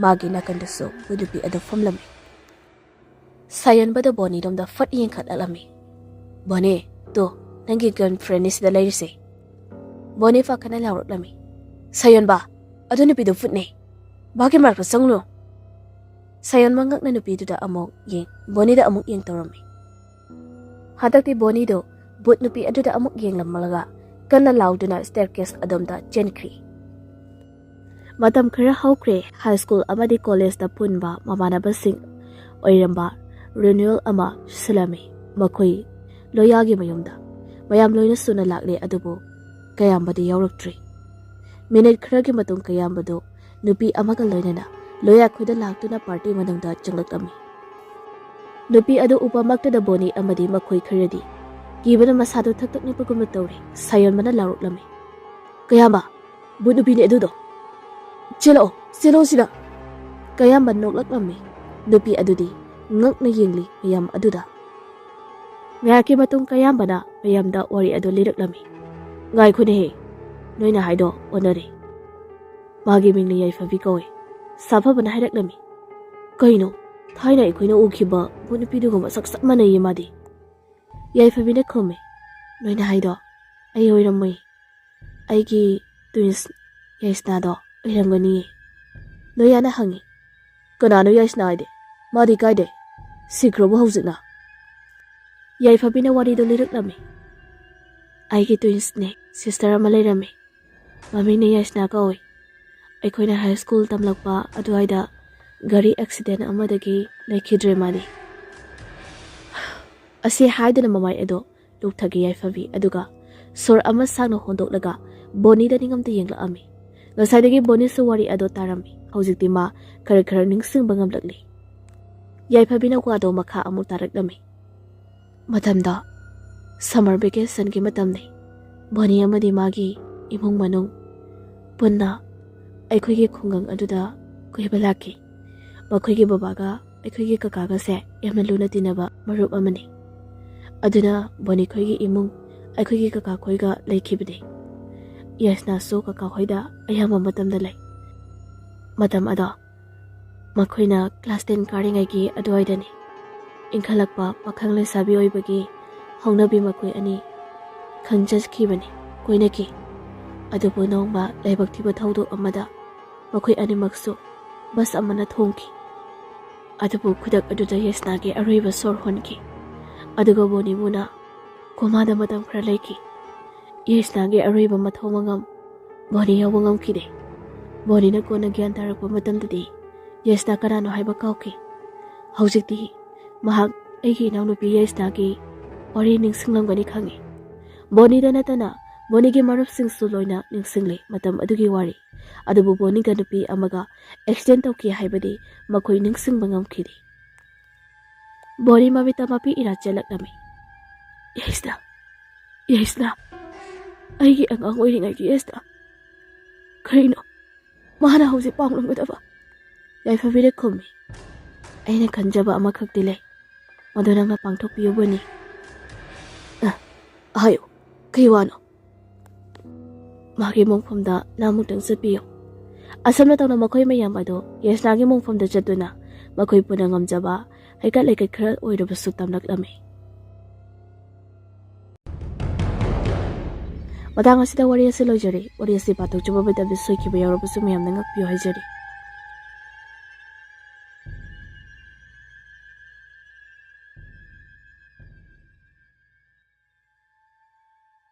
ꯃꯥꯒꯤ ꯅꯥꯀꯟꯗꯁꯨ ꯚꯨꯠ ꯅꯨꯄꯤ ꯑꯗꯨ ꯐꯝꯂꯝꯃꯤ꯫ ꯁꯥꯌꯣꯟꯕꯗ ꯕꯣꯅꯤꯔꯣꯝꯗ ꯐꯠ ꯌꯦꯡꯈꯠꯂꯛꯂꯝꯃꯤ꯫ "ꯕꯣꯅꯤ, ꯇꯣ, ꯅꯪꯒꯤ ꯒꯔꯜꯐ꯭ꯔꯦꯟꯅꯤ ꯁꯤꯗ ꯂꯩꯔꯤꯁꯦ꯫" ꯕꯣꯅꯤ ꯄꯥꯈꯠꯅ ꯂꯥꯎꯔꯛꯂꯝꯃꯤ꯫ "ꯁꯥꯌꯣꯟꯕ, ꯑꯗꯨ ꯅꯨꯄꯤꯗꯨ ꯚꯨꯠꯅꯦ꯫ ꯚꯥꯒꯤ ꯃꯔꯛꯇ ꯆꯪꯂꯨ꯫" ꯁꯥꯌꯣꯟꯕ ꯉꯛꯅ ꯅꯨꯄꯤꯗꯨꯗ ꯑꯃꯨꯛ ꯌꯦꯡ, ꯕꯣꯅꯤꯗ ꯑꯃꯨꯛ ꯌꯦꯡ ꯇꯧꯔꯝꯃꯤ꯫ ꯍꯟꯗꯛꯇꯤ ꯕꯣꯅꯤꯗꯣ ꯚꯨꯠ ꯅꯨꯄꯤ ꯑꯗꯨꯗ ꯑꯃꯨꯛ ꯌꯦꯡꯂꯝꯂꯒ ꯀꯟꯅ ꯂꯥꯎꯗꯨꯅ ꯁ꯭ꯇꯦꯔꯀꯦꯁ ꯑꯗꯣꯝꯗ ꯆꯦꯟꯈ꯭ꯔꯤ꯫ ꯃꯇꯝ ꯈꯔ ꯍꯧꯈ꯭ꯔꯦ꯫ ꯍꯥꯏ ꯁ꯭ꯀꯨꯜ ꯑꯃꯗꯤ ꯀꯣꯂꯦꯖꯇ ꯄꯨꯟꯕ ꯃꯃꯥꯟꯅꯕꯁꯤꯡ ꯑꯣꯏꯔꯝꯕ ꯔꯤꯌꯨꯅꯤꯌꯟ ꯑꯃ ꯁꯤꯜꯂꯝꯃꯤ꯫ ꯃꯈꯣꯏ ꯂꯣꯌꯥꯒꯤ ꯃꯌꯨꯝꯗ ꯃꯌꯥꯝ ꯂꯣꯏꯅ ꯁꯨꯅ ꯂꯥꯛꯂꯦ, ꯑꯗꯨꯕꯨ ꯀꯌꯥꯝꯕꯗꯤ ꯌꯥꯎꯔꯛꯇ꯭ꯔꯤ꯫ ꯃꯤꯅꯤꯠ ꯈꯔꯒꯤ ꯃꯇꯨꯡ ꯀꯌꯥꯝꯕꯗꯨ ꯅꯨꯄꯤ ꯑꯃꯒ ꯂꯣꯏꯅꯅ ꯂꯣꯌꯥ ꯈꯨꯗ ꯂꯥꯛꯇꯨꯅ ꯄꯥꯔꯇꯤ ꯃꯅꯨꯡꯗ ꯆꯪꯂꯛꯂꯝꯃꯤ꯫ ꯅꯨꯄꯤ ꯑꯗꯨ ꯎꯕꯃꯛꯇꯗ ꯕꯣꯅꯤ ꯑꯃꯗꯤ ꯃꯈꯣꯏ ꯈꯔꯗꯤ ꯀꯤꯕꯅ ꯃꯁꯥꯗꯨ ꯊꯛ ꯊꯛ ꯅꯤꯛꯄꯒꯨꯝꯅ ꯇꯧꯔꯦ꯫ ꯁꯥꯌꯣꯟꯕꯅ ꯂꯥꯎꯔꯛꯂꯝꯃꯤ, "ꯀꯌꯥꯝꯕ, ꯚꯨꯠ ꯅꯨꯄꯤꯅꯦ ꯑꯗꯨꯗꯣ꯫ ꯆꯦꯜꯂꯛꯑꯣ, ꯆꯦꯜꯂꯛꯑꯣ ꯁꯤꯗ!" ꯀꯌꯥꯝꯕ ꯅꯣꯛꯂꯛꯂꯝꯃꯤ꯫ ꯅꯨꯄꯤ ꯑꯗꯨꯗꯤ ꯉꯛꯅ ꯌꯦꯡꯂꯤ ꯃꯌꯥꯝ ꯑꯗꯨꯗ꯫ ꯉꯥꯏꯍꯥꯛꯀꯤ ꯃꯇꯨꯡ ꯀꯌꯥꯝꯕꯅ ꯃꯌꯥꯝꯗ ꯋꯥꯔꯤ ꯑꯗꯨ ꯂꯤꯔꯛꯂꯝꯃꯤ꯫ "ꯉꯥꯏꯈꯣꯅꯦꯍꯦ, ꯅꯣꯏꯅ ꯍꯥꯏꯗꯣ ꯑꯣꯟꯅꯔꯦ꯫ ꯃꯥꯒꯤ ꯃꯤꯡꯅ ꯌꯥꯏꯐꯕꯤ ꯀꯧꯏ꯫" ꯁꯥꯐꯕꯅ ꯍꯥꯏꯔꯛꯂꯝꯃꯤ꯫ "ꯀꯩꯅꯣ, ꯊꯥꯏꯅ ꯑꯩꯈꯣꯏꯅ ꯎꯈꯤꯕ ꯚꯨꯠ ꯅꯨꯄꯤꯗꯨꯒ ꯃꯁꯛ ꯆꯞ ꯃꯥꯟꯅꯩꯌꯦ ꯃꯥꯗꯤ꯫" ꯌꯥꯏꯐꯕꯤꯅ ꯈꯨꯝꯃꯤ, "ꯅꯣꯏꯅ ꯍꯥꯏꯗꯣ ꯑꯩ ꯑꯣꯏꯔꯝꯃꯣꯏ꯫ ꯑꯩꯒꯤ ꯇ꯭ꯋꯤꯟꯁ ꯌꯥꯏꯁꯅꯥꯗꯣ ꯑꯣꯏꯔꯝꯒꯅꯤꯌꯦ꯫" ꯂꯣꯌꯥꯅ ꯍꯪꯉꯤ, "ꯀꯅꯥꯅꯣ ꯌꯥꯏꯁꯅꯥ ꯍꯥꯏꯗꯤ? ꯃꯥꯗꯤ ꯀꯥꯏꯗꯩ? ꯁꯤꯈ꯭ꯔꯕꯣ ꯍꯧꯖꯤꯛꯅ?" ꯌꯥꯏꯐꯕꯤꯅ ꯋꯥꯔꯤꯗꯣ ꯂꯤꯔꯛꯂꯝꯃꯤ꯫ "ꯑꯩꯒꯤ ꯇ꯭ꯋꯤꯟꯁꯅꯦ, ꯁꯤꯁꯇꯔ ꯑꯃ ꯂꯩꯔꯝꯃꯤ꯫ ꯃꯃꯤꯡꯅ ꯌꯥꯏꯁꯅꯥ ꯀꯧꯏ꯫ ꯑꯩꯈꯣꯏꯅ ꯍꯥꯏ ꯁ꯭ꯀꯨꯜ ꯇꯝꯂꯛꯄ ꯑꯗꯨꯋꯥꯏꯗ ꯒꯥꯔꯤ ꯑꯦꯛꯁꯤꯗꯦꯟ ꯑꯃꯗꯒꯤ ꯂꯩꯈꯤꯗ꯭ꯔꯦ ꯃꯥꯗꯤ꯫" ꯑꯁꯤ ꯍꯥꯏꯗꯨꯅ ꯃꯃꯥꯏ ꯑꯗꯣ ꯂꯨꯛꯊꯒꯦ ꯌꯥꯏꯐꯕꯤ, ꯑꯗꯨꯒ ꯁꯣꯔ ꯑꯃ ꯁꯥꯡꯅ ꯍꯣꯟꯗꯣꯛꯂꯒ ꯕꯣꯅꯤꯗ ꯅꯤꯡꯉꯝꯇ ꯌꯦꯡꯂꯛꯑꯝꯃꯤ꯫ ꯉꯁꯥꯏꯗꯒꯤ ꯕꯣꯅꯤꯁꯨ ꯋꯥꯔꯤ ꯑꯗꯣ ꯇꯥꯔꯝꯃꯤ꯫ ꯍꯧꯖꯤꯛꯇꯤ ꯃꯥ ꯈꯔ ꯈꯔ ꯅꯤꯡꯁꯤꯡꯕ ꯉꯝꯂꯛꯂꯤ꯫ ꯌꯥꯏꯐꯕꯤꯅ ꯋꯥꯗꯣ ꯃꯈꯥ ꯑꯃꯨꯛ ꯇꯥꯔꯛꯂꯝꯃꯤ꯫ "ꯃꯇꯝꯗꯣ ꯁꯝꯃꯔ ꯚꯦꯀꯦꯁꯟꯒꯤ ꯃꯇꯝꯅꯤ꯫ ꯕꯣꯅꯤ ꯑꯃꯗꯤ ꯃꯥꯒꯤ ꯏꯃꯨꯡ ꯃꯅꯨꯡ ꯄꯨꯟꯅ ꯑꯩꯈꯣꯏꯒꯤ ꯈꯨꯡꯒꯪ ꯑꯗꯨꯗ ꯀꯣꯏꯕ ꯂꯥꯛꯈꯤ꯫ ꯃꯈꯣꯏꯒꯤ ꯕꯕꯥꯒ ꯑꯩꯈꯣꯏꯒꯤ ꯀꯀꯥꯒꯁꯦ ꯌꯥꯝꯅ ꯂꯨꯅ ꯇꯤꯟꯅꯕ ꯃꯔꯨꯞ ꯑꯃꯅꯤ꯫ ꯑꯗꯨꯅ ꯕꯣꯅꯤ ꯈꯣꯏꯒꯤ ꯏꯃꯨꯡ ꯑꯩꯈꯣꯏꯒꯤ ꯀꯀꯥ ꯈꯣꯏꯒ ꯂꯩꯈꯤꯕꯅꯤ꯫ ꯌꯥꯏꯁꯅꯥꯁꯨ ꯀꯀꯥ ꯍꯣꯏꯗ ꯑꯌꯥꯝꯕ ꯃꯇꯝꯗ ꯂꯩ꯫ ꯃꯇꯝ ꯑꯗꯣ ꯃꯈꯣꯏꯅ ꯀ꯭ꯂꯥꯁ ꯇꯦꯟ ꯀꯥꯔꯤꯉꯩꯒꯤ ꯑꯗꯨꯋꯥꯏꯗꯅꯤ꯫ ꯏꯟꯈꯠꯂꯛꯄ ꯄꯥꯈꯪ ꯂꯩꯁꯥꯕꯤ ꯑꯣꯏꯕꯒꯤ ꯍꯧꯅꯕꯤ ꯃꯈꯣꯏ ꯑꯅꯤ ꯈꯪꯖꯈꯤꯕꯅꯤ, ꯀꯣꯏꯅꯈꯤ꯫ ꯑꯗꯨꯕꯨ ꯅꯣꯡꯃ ꯂꯥꯏꯕꯛ ꯊꯤꯕ ꯊꯧꯗꯣꯛ ꯑꯃꯗ ꯃꯈꯣꯏ ꯑꯅꯤꯃꯛꯁꯨ ꯕꯁ ꯑꯃꯅ ꯊꯣꯝꯈꯤ꯫ ꯑꯗꯨꯕꯨ ꯈꯨꯗꯛ ꯑꯗꯨꯗ ꯌꯦꯁꯅꯥꯒꯤ ꯑꯔꯣꯏꯕ ꯁꯣꯔ ꯍꯣꯟꯈꯤ꯫ ꯑꯗꯨꯒ ꯕꯣꯅꯤꯕꯨꯅ ꯀꯣꯃꯥꯗ ꯃꯇꯝ ꯈꯔ ꯂꯩꯈꯤ꯫ ꯌꯦꯁꯅꯥꯒꯤ ꯑꯔꯣꯏꯕ ꯃꯊꯧ ꯃꯉꯝ ꯕꯣꯅꯤ ꯌꯧꯕ ꯉꯝꯈꯤꯗꯦ꯫ ꯕꯣꯅꯤꯅ ꯀꯣꯟꯅ ꯒ꯭ꯌꯥꯟ ꯇꯥꯔꯛꯄ ꯃꯇꯝꯗꯗꯤ ꯌꯦꯁꯅꯥ ꯀꯅꯥꯅꯣ ꯍꯥꯏꯕ ꯀꯥꯎꯈꯤ꯫ ꯍꯧꯖꯤꯛꯇꯤ ꯃꯍꯥꯛ ꯑꯩꯒꯤ ꯏꯅꯥꯎꯅꯨꯄꯤ ꯌꯦꯁꯅꯥꯒꯤ ꯋꯥꯔꯤ ꯅꯤꯡꯁꯤꯡꯂꯝꯒꯅꯤ ꯈꯪꯏ꯫ ꯕꯣꯅꯤꯗ ꯅꯠꯇꯅ ꯕꯣꯅꯤꯒꯤ ꯃꯔꯨꯞꯁꯤꯡꯁꯨ ꯂꯣꯏꯅ ꯅꯤꯡꯁꯤꯡꯂꯤ ꯃꯇꯝ ꯑꯗꯨꯒꯤ ꯋꯥꯔꯤ꯫ ꯑꯗꯨꯕꯨ ꯕꯣꯅꯤꯒ ꯅꯨꯄꯤ ꯑꯃꯒ ꯑꯦꯛꯁꯤꯗꯦꯟ ꯇꯧꯈꯤ ꯍꯥꯏꯕꯗꯤ ꯃꯈꯣꯏ ꯅꯤꯡꯁꯤꯡꯕ ꯉꯝꯈꯤꯗꯦ꯫ ꯕꯣꯅꯤ ꯃꯃꯤꯠꯇ ꯃꯄꯤ ꯏꯔꯥ ꯆꯦꯜꯂꯛꯂꯝꯃꯤ꯫ "ꯌꯦꯁꯅꯥ, ꯌꯦꯁꯅꯥ, ꯑꯩꯒꯤ ꯑꯉꯥꯡ ꯑꯣꯏꯔꯤꯉꯩꯒꯤ ꯌꯦꯁꯅꯥ꯫ ꯀꯔꯤꯅꯣ ꯃꯥꯅ ꯍꯧꯖꯤꯛ ꯄꯥꯡꯂꯝꯒꯗꯕ?" ꯌꯥꯏꯐꯕꯤꯅ ꯈꯨꯝꯃꯤ꯫ "ꯑꯩꯅ ꯈꯟꯖꯕ ꯑꯃꯈꯛꯇꯤ ꯂꯩ, ꯃꯗꯨ ꯅꯪꯅ ꯄꯥꯡꯊꯣꯛꯄꯤꯌꯨꯕꯅꯤ꯫" "ꯑ, ꯍꯥꯏꯌꯨ, ꯀꯩ ꯋꯥꯅꯣ?" "ꯃꯥꯒꯤ ꯃꯣꯡꯐꯝꯗ ꯅꯍꯥꯃꯨꯛꯇꯪ ꯆꯠꯄꯤꯌꯨ꯫ ꯑꯁꯝꯅ ꯇꯧꯅ ꯃꯈꯣꯏ ꯃꯌꯥꯝ ꯑꯗꯨ ꯌꯦꯁꯅꯥꯒꯤ ꯃꯣꯡꯐꯝꯗ ꯆꯠꯇꯨꯅ ꯃꯈꯣꯏ ꯄꯨꯟꯅ ꯉꯝꯖꯕ ꯍꯩꯀꯠ ꯂꯩꯀꯠ ꯈꯔ ꯑꯣꯏꯔꯕꯁꯨ ꯇꯝꯂꯛꯂꯝꯃꯤ꯫" ꯃꯇꯥꯡ ꯑꯁꯤꯗ ꯋꯥꯔꯤ ꯑꯁꯤ ꯂꯣꯏꯖꯔꯦ꯫ ꯋꯥꯔꯤ ꯑꯁꯤ ꯄꯥꯊꯣꯛꯆꯕ ꯃꯇꯝꯗ ꯁꯣꯏꯈꯤꯕ ꯌꯥꯎꯔꯕꯁꯨ ꯃꯌꯥꯝꯅ ꯉꯥꯛꯄꯤꯌꯨ ꯍꯥꯏꯖꯔꯤ꯫